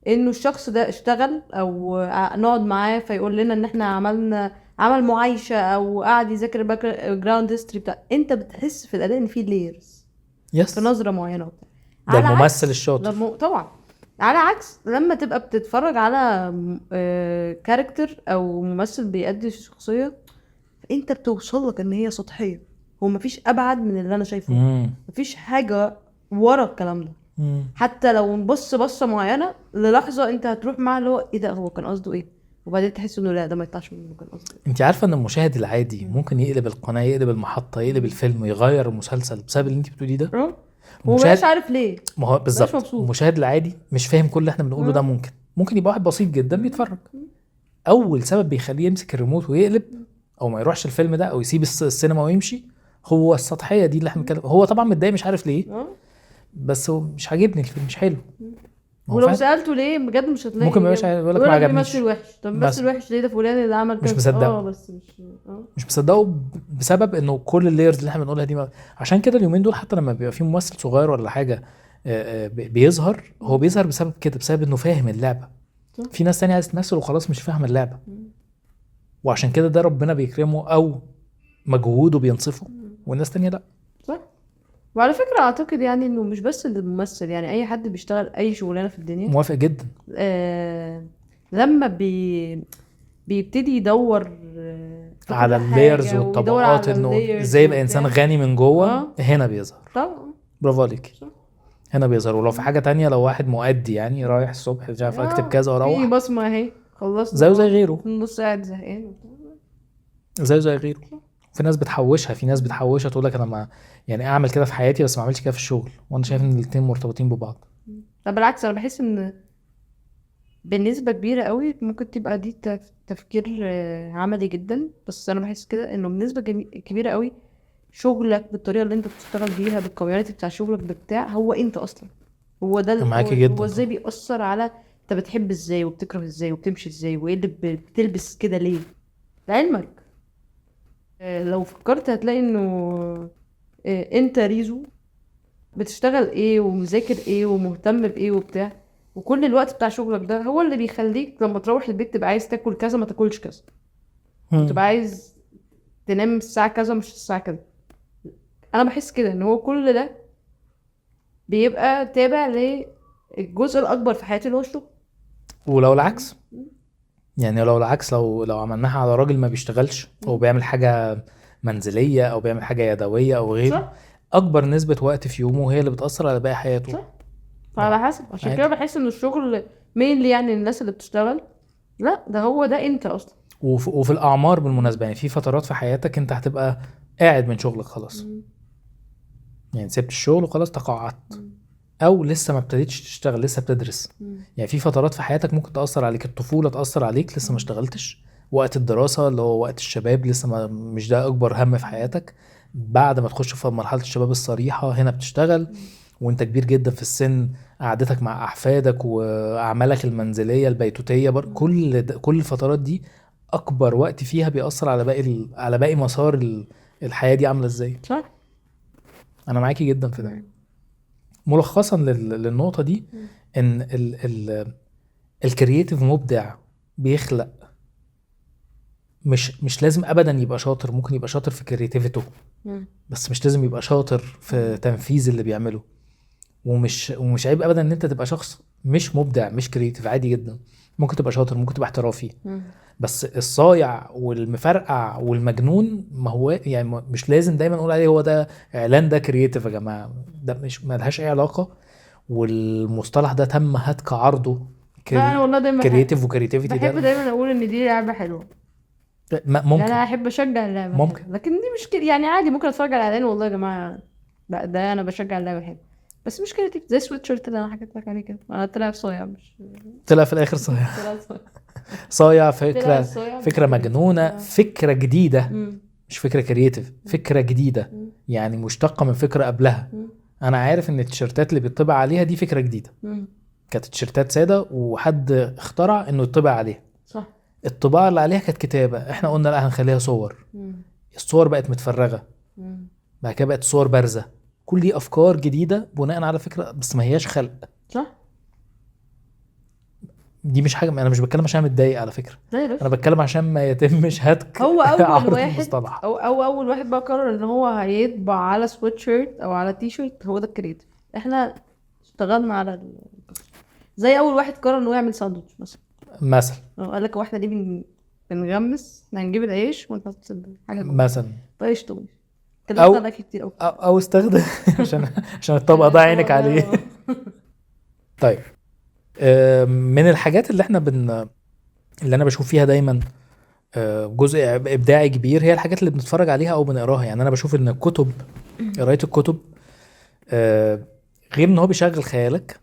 انه الشخص ده اشتغل او نقعد معاه فيقول لنا ان احنا عملنا عمل معايشه او قعد يذاكر background history بتاع، انت بتحس في الاداء ان في layers في نظره معينة وبتاع. ده الممثل الشاطر طبعا. على عكس لما تبقى بتتفرج على character او ممثل بيأدي الشخصية، انت بتوصل لك ان هي سطحية. هو مفيش ابعد من اللي انا شايفه، مفيش حاجة ورا الكلام ده. حتى لو نبص بصة معينة للحظة انت هتروح مع اللي هو ايه ده، هو كان قصده ايه، وبعدين تحس انه لا ده ما يطلعش منه، كان قصده إيه. انت عارفه ان المشاهد العادي ممكن يقلب القناة، يقلب المحطة، يقلب الفيلم، يغير المسلسل بسبب اللي انت بتقوليه ده. هو مش عارف ليه، ما هو بالظبط المشاهد العادي مش فاهم كل اللي احنا بنقوله ده. ممكن يبقى واحد بسيط جدا بيتفرج، اول سبب بيخليه يمسك الريموت ويقلب او ما يروحش الفيلم ده او يسيب السينما ويمشي هو السطحية دي اللي احنا بنتكلم. هو طبعا متضايق مش عارف ليه، بس هو مش عاجبني الفيلم، مش حلو. ولو سالته ليه بجد مش هتلاقي، ممكن ما يبقاش يقول لك ما عجبنيش. بيمثل وحش. طب بيمثل وحش ليه؟ ده فلان اللي عمل كذا. مش مصدقه. بس مش مش مصدقه بسبب انه كل ال layers اللي احنا بنقولها دي. عشان كده اليومين دول حتى لما بيبقى في ممثل صغير ولا حاجة بيظهر، هو بيظهر بسبب كده، بسبب انه فاهم اللعبة. في ناس تانية عايز تمثل وخلاص مش فاهمه اللعبة، وعشان كده ده ربنا بيكرمه او مجهوده بينصفه، والناس تانية لا. صح. وعلى فكرة اعتقد يعني انه مش بس الممثل، يعني اي حد بيشتغل اي شغلانة في الدنيا. موافق جدا. لما بيبتدي يدور على ال layers والطبقات، انه ازاي يبقى انسان غني من جوه، هنا بيظهر. طبعا. برافو عليك. هنا بيظهر. ولو في حاجة تانية، لو واحد مؤدي يعني رايح الصبح مش عارف اكتب كذا واروح، في بصمة اهي خلصت، زيه زي غيره، نص قاعد زهقان، زيه زي غيره. في ناس بتحوشها، في ناس بتحوشها تقول لك انا ما يعني اعمل كده في حياتي بس ما اعملش كده في الشغل، وانا شايف ان الاثنين مرتبطين ببعض. طب بالعكس، انا بحس ان بنسبة كبيرة قوي ممكن تبقى دي تفكير عملي جدا، بس انا بحس كده انه بنسبة كبيرة قوي شغلك بالطريقة اللي انت بتشتغل بيها، بال community بتاع شغلك بتاع، هو انت اصلا هو ده، هو ازاي بيأثر على انت بتحب ازاي وبتكره ازاي وبتمشي ازاي وايه اللي بتلبس كده ليه. لعلمك لو فكرت هتلاقي انه انت ريزو بتشتغل ايه ومذاكر ايه ومهتم بايه وبتاع، وكل الوقت بتاع شغلك ده هو اللي بيخليك لما تروح البيت تبقى عايز تاكل كذا ما تاكلش كذا، تبقى عايز تنام الساعة كذا مش الساعة كذا. انا بحس كده ان هو كل ده بيبقى تابع للجزء الاكبر في حياتي اللي هو الشغل. ولو العكس يعني، لو العكس، لو عملناها على راجل ما بيشتغلش، هو بيعمل حاجة منزلية او بيعمل حاجة يدوية او غيره، اكبر نسبه وقت في يومه هي اللي بتاثر على باقي حياته. صح. فعلى حسب، عشان كده بحس ان الشغل مين يعني الناس اللي بتشتغل، لا ده هو ده انت اصلا. وفي الاعمار بالمناسبة، يعني في فترات في حياتك انت هتبقى قاعد من شغلك خلاص، يعني سبت الشغل وخلاص تقاعدت، او لسه ما ابتديتش تشتغل، لسه بتدرس. يعني في فترات في حياتك ممكن تأثر عليك، الطفولة تأثر عليك، لسه ما اشتغلتش، وقت الدراسة اللي هو وقت الشباب لسه ما مش ده اكبر هم في حياتك. بعد ما تخش في مرحلة الشباب الصريحة هنا بتشتغل، وانت كبير جدا في السن، قعدتك مع احفادك واعمالك المنزلية البيتوتية، كل الفترات دي اكبر وقت فيها بيأثر على باقي على باقي مسار الحياة دي عاملة ازاي. صح. انا معاكي جدا في ده. ملخصا للنقطة دي، ان ال creative مبدع بيخلق، مش لازم ابدا يبقى شاطر، ممكن يبقى شاطر في creativity ته بس مش لازم يبقى شاطر في تنفيذ اللي بيعمله. ومش عيب ابدا ان انت تبقى شخص مش مبدع مش creative، عادي جدا، ممكن تبقى شاطر، ممكن تبقى احترافي، بس الصايع والمفرقع والمجنون ما هو يعني مش لازم دايما نقول عليه هو ده اعلان ده creative يا جماعة، ده مش مالهاش اي علاقة. والمصطلح ده تم هتك عرضه. لا انا والله دايما creative و creativity ده بحب دايما اقول ان دي لعبه حلوة، ممكن انا احب اشجع اللعبة ممكن، لكن دي مش كده يعني، عادي ممكن اتفرج على الاعلان والله يا جماعة لا ده انا بشجع اللعبة الحلوة، بس مش creative زي السويتشيرت اللي انا حكيت لك عليه كده، انا طلع صايع، مش طلع في الاخر صايع، صايع، فكرة مجنونة، فكرة جديدة، مش فكرة creative، فكرة جديدة يعني مشتقة من فكرة قبلها. انا عارف ان التيشيرتات اللي بيطبع عليها دي فكرة جديدة، كانت تيشيرتات ساده وحد اخترع انه يطبع عليها. صح. الطباعة اللي عليها كانت كتابه، احنا قلنا لا هنخليها صور. الصور بقت متفرغه، بعد كده بقت صور بارزة، كل دي افكار جديدة بناء على فكرة، بس ما هياش خلق. صح. دي مش حاجة، انا مش بتكلم عشان متضايق على فكرة، انا بتكلم عشان ما يتمش هتك هو اول واحد او اول واحد بقى قرر ان هو هيطبع على سويتشيرت او على تي شيرت، هو ده ال creative. احنا اشتغلنا على زي اول واحد قرر انه يعمل ساندوتش مثلا قال لك هو احنا ليه بنغمس، احنا هنجيب العيش ونحط حاجة مثلا. طيش طويل. اتكلمت على الاكل كتير قوي. او استخدم عشان الطبق ده عينك عليه. طيب من الحاجات اللي احنا اللي انا بشوف فيها دايما جزء ابداعي كبير هي الحاجات اللي بنتفرج عليها او بنقراها. يعني انا بشوف ان الكتب، قرايه الكتب، غير ان هو بيشغل خيالك،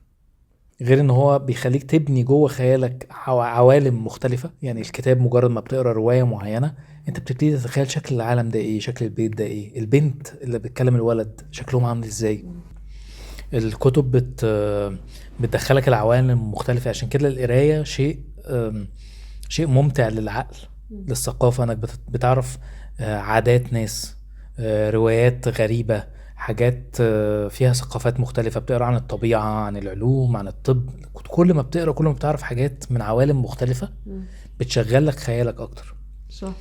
غير ان هو بيخليك تبني جوه خيالك عوالم مختلفة. يعني الكتاب مجرد ما بتقرا رواية معينة انت بتبتدي تتخيل شكل العالم ده ايه، شكل البيت ده ايه، البنت اللي بتكلم الولد شكلهم عامل ازاي. الكتب بتدخلك العوالم المختلفة. عشان كده القراية شيء ممتع للعقل، للثقافة، انك بتعرف عادات ناس، روايات غريبة، حاجات فيها ثقافات مختلفة، بتقرأ عن الطبيعة، عن العلوم، عن الطب. كل ما بتقرأ كل ما بتعرف حاجات من عوالم مختلفة، بتشغل لك خيالك أكتر. صح.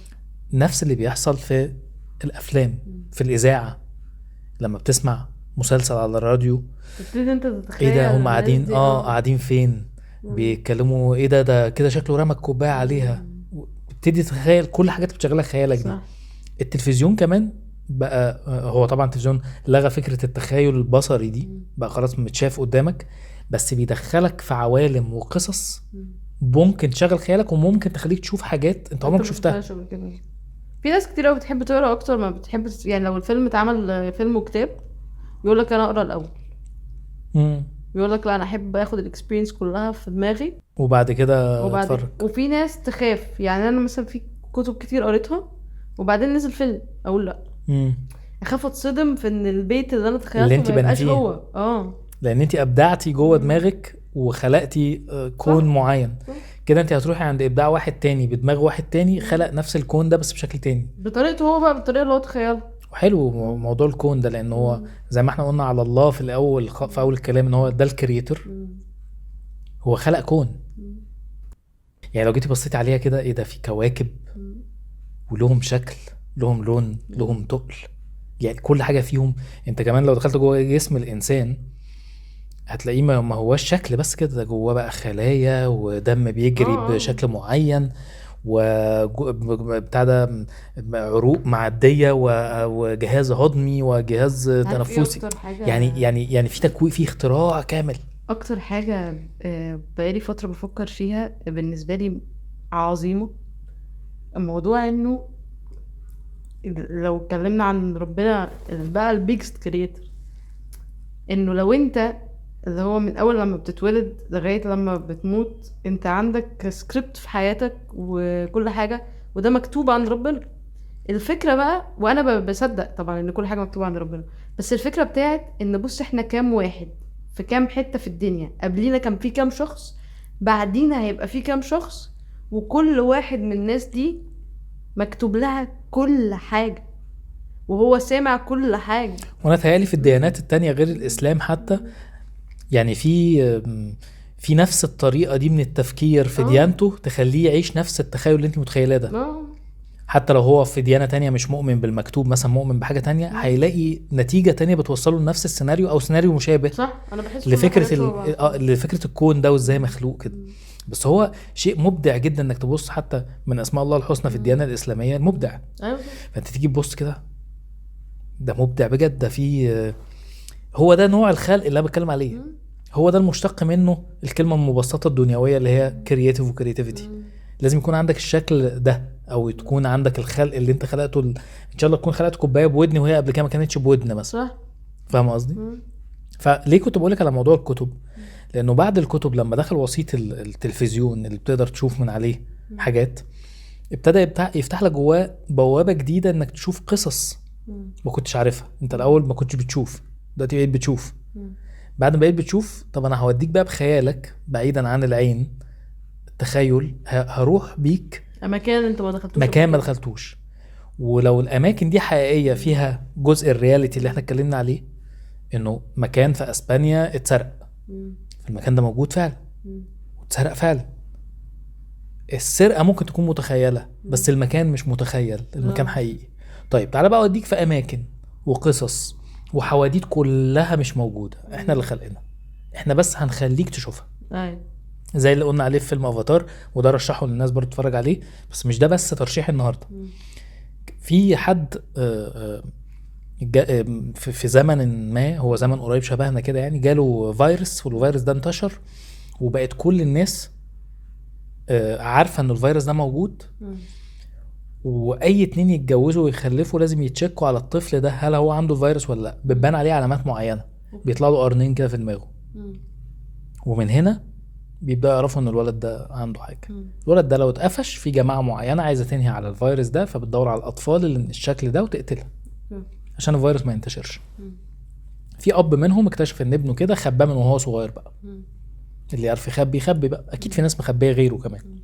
نفس اللي بيحصل في الأفلام، في الإذاعة، لما بتسمع مسلسل على الراديو تبتدي انت تتخيل ايه ده، هم قاعدين قاعدين فين، بيتكلموا ايه ده، ده كده شكله رمى الكوباية عليها. بتبتدي تتخيل كل حاجات بتشغلك خيالك دي. التلفزيون كمان بقى، هو طبعا التلفزيون لغى فكرة التخيل البصري دي، بقى خلاص متشاف قدامك، بس بيدخلك في عوالم وقصص ممكن تشغل خيالك وممكن تخليك تشوف حاجات انت عمرك شفتها. في ناس كتير قوي بتحب تقرا اكتر ما بتحب، يعني لو الفيلم اتعمل فيلم وكتاب يقول لك انا اقرا الاول، يقول لك لا انا احب اخد ال experience كلها في دماغي وبعد كده اتفرج. وفي ناس تخاف، يعني انا مثلا في كتب كتير قريتها وبعدين نزل فيلم اقول لا، اخاف اتصدم في ان البيت اللي انا تخيلته ما يبقاش هو. لان انت ابدعتي جوه دماغك وخلقتي كون معين كده، انت هتروحي عند ابداع واحد تاني بدماغ واحد تاني خلق نفس الكون ده بس بشكل تاني بطريقته هو بقى، بالطريقة اللي هو تخيلها. وحلو موضوع الكون ده، لان هو زي ما احنا قلنا على الله في الاول، في اول الكلام، ان هو ده ال creator، هو خلق كون. يعني لو جيتي بصيتي عليها كده ايه ده، في كواكب ولهم شكل، لهم لون، لهم تقل، يعني كل حاجة فيهم. انت كمان لو دخلت جوه جسم الانسان هتلاقيه ما هواش شكل بس كده، ده جواه بقى خلايا ودم بيجري بشكل معين، وبتاع ده عروق معدية وجهاز هضمي وجهاز تنفسي. يعني في تكوين، في اختراع كامل. اكتر حاجة بقالي فترة بفكر فيها بالنسبة لي عظيمة، الموضوع انه لو اتكلمنا عن ربنا بقى ال biggest creator، انه لو انت اللي هو من اول لما بتتولد لغاية لما بتموت انت عندك سكريبت في حياتك وكل حاجة، وده مكتوب عند ربنا. الفكرة بقى، وانا بصدق طبعا ان كل حاجة مكتوبة عند ربنا، بس الفكرة بتاعت ان بص احنا كام واحد في كام حتة في الدنيا، قبلينا كان في كام شخص، بعدينا هيبقى في كام شخص، وكل واحد من الناس دي مكتوب لها كل حاجة وهو سامع كل حاجة. وانا تهيألي في الديانات التانية غير الإسلام حتى، يعني في نفس الطريقة دي من التفكير في ديانته تخليه يعيش نفس التخيل اللي انت متخيلاه ده. حتى لو هو في ديانة تانية مش مؤمن بالمكتوب مثلا، مؤمن بحاجة تانية، هيلاقي نتيجة تانية بتوصله لنفس السيناريو او سيناريو مشابه. صح. انا بحس لفكرة الكون ده وازاي مخلوق كده. بس هو شيء مبدع جدا انك تبص حتى من اسماء الله الحسنى في الديانة الإسلامية المبدع. أيوة. فانت تيجي تبص كده، ده مبدع بجد، ده في هو ده نوع الخلق اللي انا بتكلم عليه. هو ده المشتق منه الكلمة المبسطة الدنيوية اللي هي creative و creativity. لازم يكون عندك الشكل ده، او تكون عندك الخلق اللي انت خلقته ان شاء الله تكون خلقت كوباية بودن وهي قبل كده ما كانتش بودن مثلا. صح. فاهم قصدي؟ فليه كنت بقولك على موضوع الكتب؟ لانه بعد الكتب لما دخل وسيط التلفزيون اللي بتقدر تشوف من عليه حاجات، ابتدى يفتح لك جواه بوابه جديدة انك تشوف قصص ما كنتش عارفها. انت الاول ما كنتش بتشوف، دلوقتي بقيت بتشوف. بعد ما بقيت بتشوف، طب انا هوديك بقى بخيالك بعيدا عن العين، التخيل، هروح بيك مكان انت ما دخلتوش، مكان ما دخلتوش. ولو الاماكن دي حقيقية فيها جزء ال reality اللي احنا اتكلمنا عليه، انه مكان في اسبانيا اتسرق، المكان ده موجود فعلا واتسرق فعلا. السرقة ممكن تكون متخيله بس المكان مش متخيل، المكان حقيقي. طيب تعالى بقى اوديك في اماكن وقصص وحواديت كلها مش موجودة، احنا اللي خلقنا، احنا بس هنخليك تشوفها. زي اللي قلنا عليه في فيلم افاتار، وده رشحه للناس برضو تتفرج عليه. بس مش ده بس ترشيح النهارده. في حد في زمن ما، هو زمن قريب شبهنا كده يعني، جاله فيروس، والفيروس ده انتشر وبقت كل الناس عارفه ان الفيروس ده موجود، واي اتنين يتجوزوا ويخلفوا لازم يتشكوا على الطفل ده هل هو عنده الفيروس ولا لا. بتبان عليه علامات معينة، بيطلع له قرنين كده في دماغه، ومن هنا بيبداوا يعرفوا ان الولد ده عنده حاجة. الولد ده لو اتقفش في جماعة معينة عايزه تنهي على الفيروس ده، فبتدور على الاطفال اللي من الشكل ده وتقتلها عشان الفيروس ما ينتشرش. في اب منهم اكتشف ان ابنه كده، خباه من وهو صغير بقى، اللي يعرف يخبي يخبي بقى، اكيد في ناس مخبيه غيره كمان،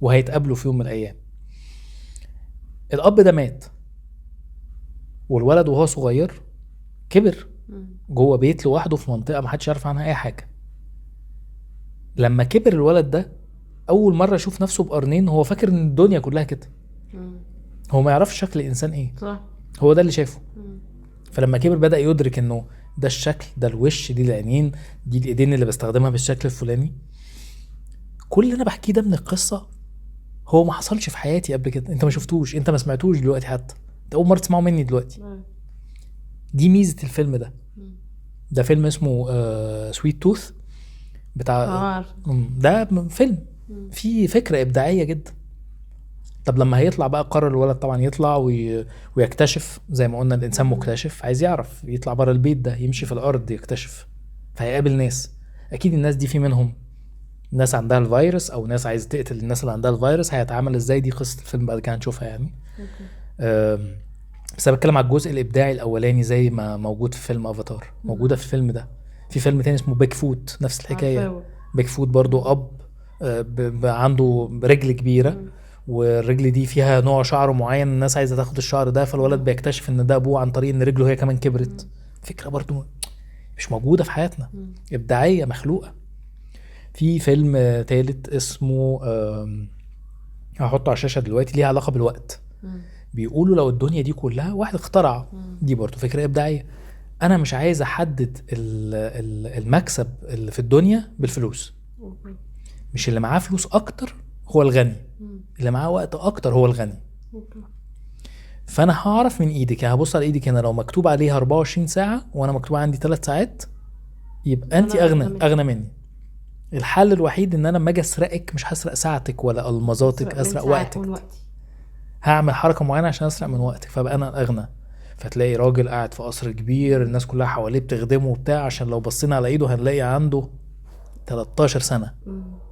وهيتقابلوا في يوم من الايام. الاب ده مات، والولد وهو صغير كبر جوه بيت لوحده في منطقة ما حدش يعرف عنها اي حاجة. لما كبر الولد ده اول مرة يشوف نفسه بقرنين، هو فاكر ان الدنيا كلها كده، هو ما يعرفش شكل الانسان ايه، صح، هو ده اللي شافه. فلما كبر بدأ يدرك انه ده الشكل، ده الوش، دي العينين، دي الايدين اللي بستخدمها بالشكل الفلاني. كل اللي انا بحكيه ده من القصة هو ما حصلش في حياتي قبل كده، انت ما شفتوش، انت ما سمعتوش دلوقتي، حتى انت اول مرة تسمعه مني دلوقتي. دي ميزة الفيلم ده. ده فيلم اسمه Sweet Tooth بتاع ده فيلم فيه فكرة إبداعية جدا. طب لما هيطلع بقى، قرر الولد طبعا يطلع ويكتشف، زي ما قلنا الإنسان مكتشف، عايز يعرف، يطلع بره البيت ده، يمشي في الأرض يكتشف، فهيقابل ناس، أكيد الناس دي في منهم ناس عندها الفيروس أو ناس عايز تقتل الناس اللي عندها الفيروس، هيتعامل إزاي؟ دي قصة الفيلم بعد كده هنشوفها يعني. بس أنا بتكلم على الجزء الإبداعي الأولاني زي ما موجود في فيلم أفاتار، موجودة في الفيلم ده. في فيلم تاني اسمه Bigfoot، نفس الحكاية. Bigfoot برضو أب عنده رجل كبيرة، والرجل دي فيها نوع شعر معين، الناس عايزة تاخد الشعر ده، فالولد بيكتشف ان ده ابوه عن طريق ان رجله هي كمان كبرت. فكرة برضو مش موجودة في حياتنا، إبداعية مخلوقة. في فيلم تالت اسمه هحطه على الشاشة دلوقتي، ليه علاقة بالوقت. بيقولوا لو الدنيا دي كلها واحد اخترع، دي برضو فكرة إبداعية، أنا مش عايز أحدد المكسب اللي في الدنيا بالفلوس. مش اللي معاه فلوس أكتر هو الغني، اللي معاه وقت أكتر هو الغني. فأنا هعرف من إيدك، يعني هبص على إيدك هنا، لو مكتوب عليها 24 ساعة وأنا مكتوب عندي 3 ساعات، يبقى أنت أغنى مني. الحل الوحيد إن أنا لما أجي أسرقك مش هسرق ساعتك ولا ألمازاتك، أسرق وقتك. هعمل حركة معينة عشان أسرق من وقتك، فبقى أنا الأغنى. فتلاقي راجل قاعد في قصر كبير، الناس كلها حواليه بتخدمه وبتاع، عشان لو بصينا على ايده هنلاقي عنده 13 سنة،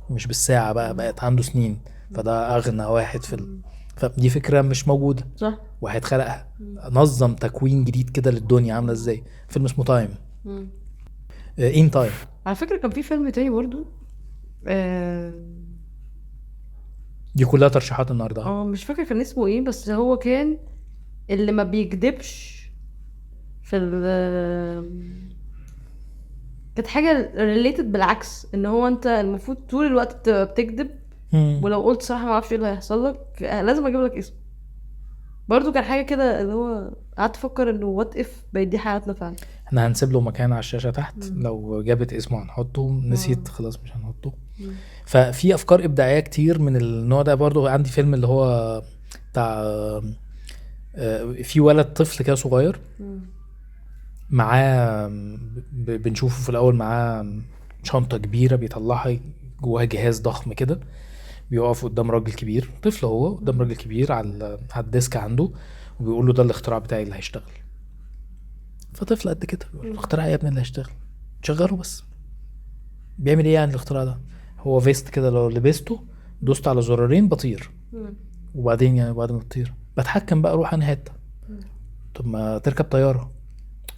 مش بالساعة بقى، بقت عنده سنين، فده أغنى واحد في فدي فكرة مش موجودة، صح، واحد خلقها، نظم تكوين جديد كده للدنيا عاملة ازاي. فيلم اسمه Time، In Time. على فكرة كان في فيلم تاني برضو، دي كلها ترشيحات النهاردة. مش فاكر كان اسمه ايه، بس هو كان اللي ما بيكدبش في كانت حاجة related بالعكس، ان هو انت المفروض طول الوقت بتكدب، ولو قلت صراحة ما اعرفش ايه اللي هيحصل لك، لازم اجيب لك اسم. برضو كان حاجة كده اللي هو قعدت افكر انه what if بقت دي حياتنا فعلا. احنا هنسيب له مكان على الشاشة تحت، لو جابت اسمه هنحطه، نسيت خلاص مش هنحطه. ففي افكار ابداعية كتير من النوع ده. برضو عندي فيلم اللي هو بتاع في ولد طفل كده صغير معاه، بنشوفه في الاول معاه شنطه كبيرة بيطلعها جواها جهاز ضخم كده، بيقف قدام راجل كبير، طفل هو قدام راجل كبير على ال desk عنده، وبيقول له ده الاختراع بتاعي اللي هيشتغل. فطفل قد كده بيقول له الاختراع يا ابني اللي هيشتغل، شغله بس. بيعمل ايه يعني الاختراع ده؟ هو vest كده لو لبسته دوست على زرارين بطير، وبعدين يعني بعد ما بطير بتحكم بقى اروح انهي حتة. طب ما تركب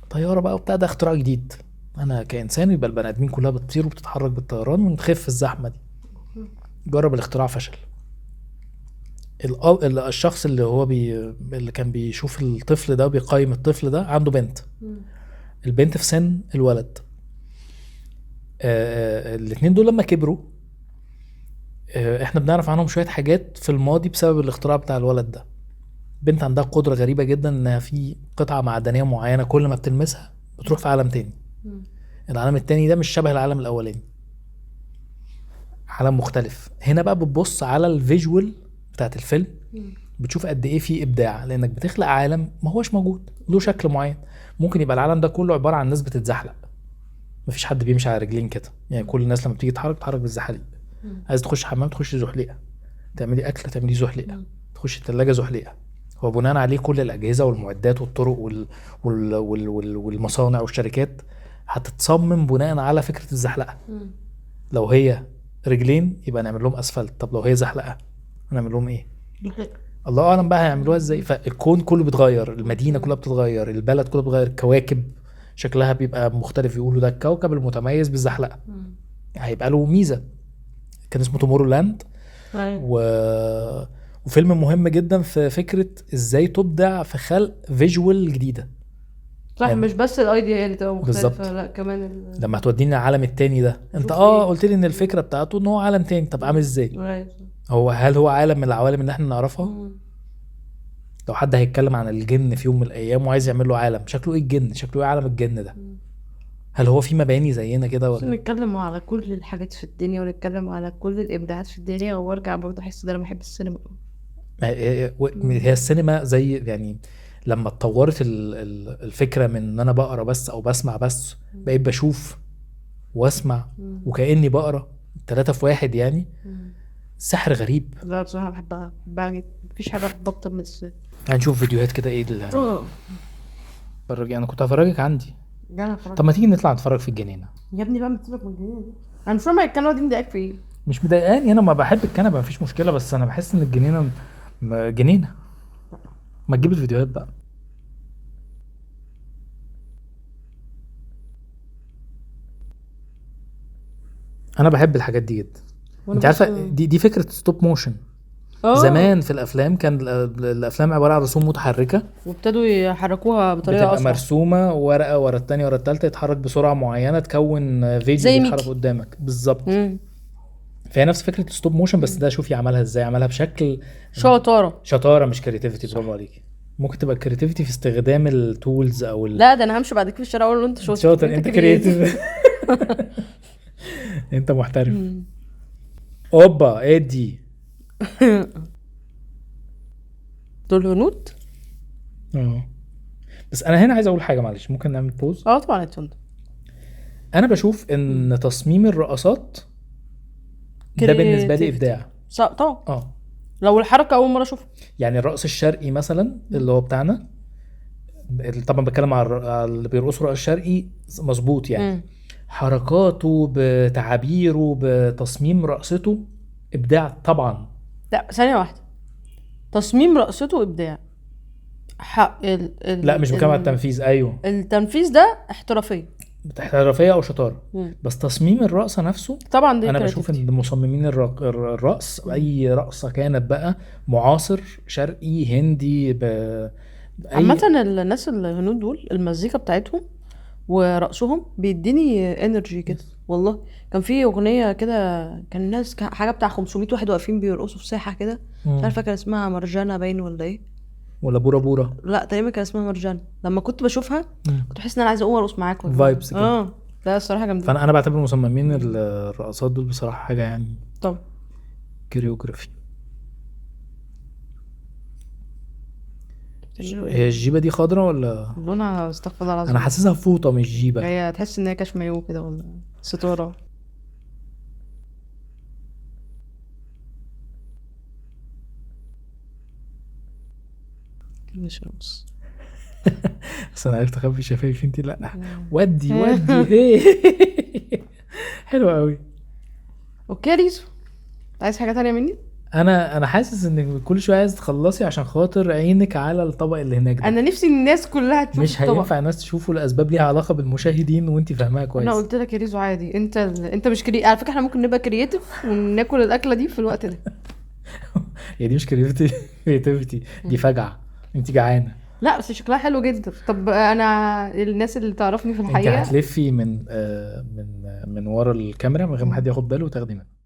طيارة بقى وبتاع، ده اختراع جديد، انا كانسان يبقى البني ادمين كلها بتطير وبتتحرك بالطيران ونخف الزحمة دي. جرب الاختراع، فشل. الشخص اللي هو اللي كان بيشوف الطفل ده وبيقيم الطفل ده، عنده بنت، البنت في سن الولد. الاثنين دول لما كبروا احنا بنعرف عنهم شوية حاجات في الماضي بسبب الاختراع بتاع الولد ده. بنت عندها قدرة غريبة جدا، انها في قطعة معدنية معينة كل ما بتلمسها بتروح في عالم تاني. العالم التاني ده مش شبه العالم الاولاني، عالم مختلف. هنا بقى بتبص على ال visual بتاعت الفيلم، بتشوف قد ايه في ابداع، لانك بتخلق عالم ما هوش موجود له شكل معين. ممكن يبقى العالم ده كله عبارة عن ناس بتتزحلق، مفيش حد بيمشي على رجلين كده، يعني كل الناس لما بتيجي تتحرك تتحرك بالزحاليق. عايز تخش حمام تخش زحليقه، تعملي اكله تعملي زحليقه، تخش الثلاجة زحليقه. هو بناء عليه كل الاجهزة والمعدات والطرق والمصانع والشركات هتتصمم بناء على فكرة الزحلقه. لو هي رجلين يبقى نعمل لهم اسفلت، طب لو هي زحلقه هنعمل لهم ايه؟ الله اعلم بقى هيعملوها ازاي. فالكون كله بيتغير، المدينة كلها بتتغير، البلد كلها بتتغير، الكواكب شكلها بيبقى مختلف، يقولوا ده الكوكب المتميز بالزحلقه، هيبقى له ميزة. كان اسمه Tomorrowland. وفيلم مهم جدا في فكرة ازاي تبدع في خلق visual جديدة. صح، يعني مش بس ال idea هي اللي تبقى مختلفة، لا كمان لما هتوديني العالم التاني ده، انت قلت لي ان الفكرة بتاعته ان هو عالم تاني، طب عامل ازاي؟ هو هل هو عالم من العوالم اللي احنا نعرفها؟ لو حد هيتكلم عن الجن في يوم من الايام وعايز يعمل له عالم، شكله ايه الجن؟ شكله ايه عالم الجن ده؟ هل هو في مباني زينا كده ولا؟ نتكلم على كل الحاجات في الدنيا ونتكلم على كل الابداعات في الدنيا، وارجع برضه احس ان انا بحب السينما. هي السينما زي يعني لما اتطورت الفكرة من ان انا بقرا بس او بسمع بس، بقيت بشوف واسمع وكاني بقرا، 3 في 1 يعني. سحر غريب. لا بصراحة بحبها جدا، مفيش حاجة بحبها اكتر من السينما. هنشوف فيديوهات كده ايه اللي فرجي. انا كنت هفرجك عندي. طب ما تيجي نطلع نتفرج في الجنينة يا ابني بقى، ما تسيبك من الجنينة دي. انا مش فاهمه الكنبة دي مضايقاك في ايه؟ مش مضايقاني، انا ما بحب الكنبة مفيش مشكلة، بس انا بحس ان الجنينة جنينة. ما تجيب الفيديوهات بقى. انا بحب الحاجات دي جدا. انت عارفه دي فكرة stop motion. زمان في الافلام كان الافلام عبارة عن رسوم متحركة، وابتدوا يحركوها بطريقة اسرع، بتبقى مرسومه ورقة ورا الثانية ورا الثالثة، يتحرك بسرعة معينة تكون فيديو بيتحرك قدامك بالظبط. فهي نفس فكرة ال stop motion، بس ده شوفي عملها ازاي، عملها بشكل شطارة مش creativity. برافو عليكي. ممكن تبقى creativity في استخدام ال tools او لا ده انا همشي بعد كده في الشارع اقول له انت شاطر، انت creative، انت محترف. اوبا ادي دول هنود. بس انا هنا عايز اقول حاجة، معلش ممكن نعمل pause؟ طبعا اتفضل. انا بشوف ان تصميم الرقصات ده بالنسبة لي ابداع. طبعا. لو الحركة اول مرة اشوفها، يعني الرقص الشرقي مثلا اللي هو بتاعنا، طبعا بتكلم على اللي بيرقصوا رقص شرقي مظبوط يعني. حركاته بتعابيره بتصميم رقصته ابداع طبعا. لا ثانية واحدة، تصميم رقصته ابداع. حق لا مش بتكلم على التنفيذ. ايوه التنفيذ ده احترافية، احترافية او شطارة. بس تصميم الرقصة نفسه طبعا دي انا بشوف ان مصممين الرقص، اي رقصه كانت بقى، معاصر شرقي هندي، عامة الناس الهنود دول المزيكا بتاعتهم ورقصهم بيديني energy كده. والله كان في اغنية كده، كان الناس حاجة بتاع 500 واحد واقفين بيرقصوا في ساحة كده، مش عارفه كان اسمها مرجانه باين ولا ايه، ولا بورا بورا، لا تقريبا كان اسمها مرجانه. لما كنت بشوفها كنت بحس ان انا عايزه اقوم ارقص معاكم vibes كده. لا الصراحة جامدة. فانا بعتبر مصممين الرقصات دول بصراحة حاجة يعني طبعا choreography. هي الجيبه دي خضرا ولا لونها؟ استغفر الله العظيم، انا حاسسها فوطه مش جيبه. هي تحس ان هي كاش مايو كده ولا ستارة. مش رقص. بس انا عرفت اخبي شفايفي، انت لا. ودي هي حلو قوي. okay ريزو، عايز حاجة تانية مني؟ انا حاسس ان كل شوية عايز تخلصي عشان خاطر عينك على الطبق اللي هناك ده. انا نفسي الناس كلها تشوف مش الطبق. هينفع الناس تشوفه لاسباب ليها علاقة بالمشاهدين وانت فاهماها كويس. انا قلت لك يا ريزو عادي، انت مش على فكرة احنا ممكن نبقى creative وناكل الاكلة دي في الوقت ده. هي دي مش creativity، دي فجعه. انت جعانة. لا بس شكلها حلو جدا. طب انا الناس اللي تعرفني في الحقيقة، انت هتلفي من من ورا الكاميرا من غير ما حد ياخد باله وتاخدي منها.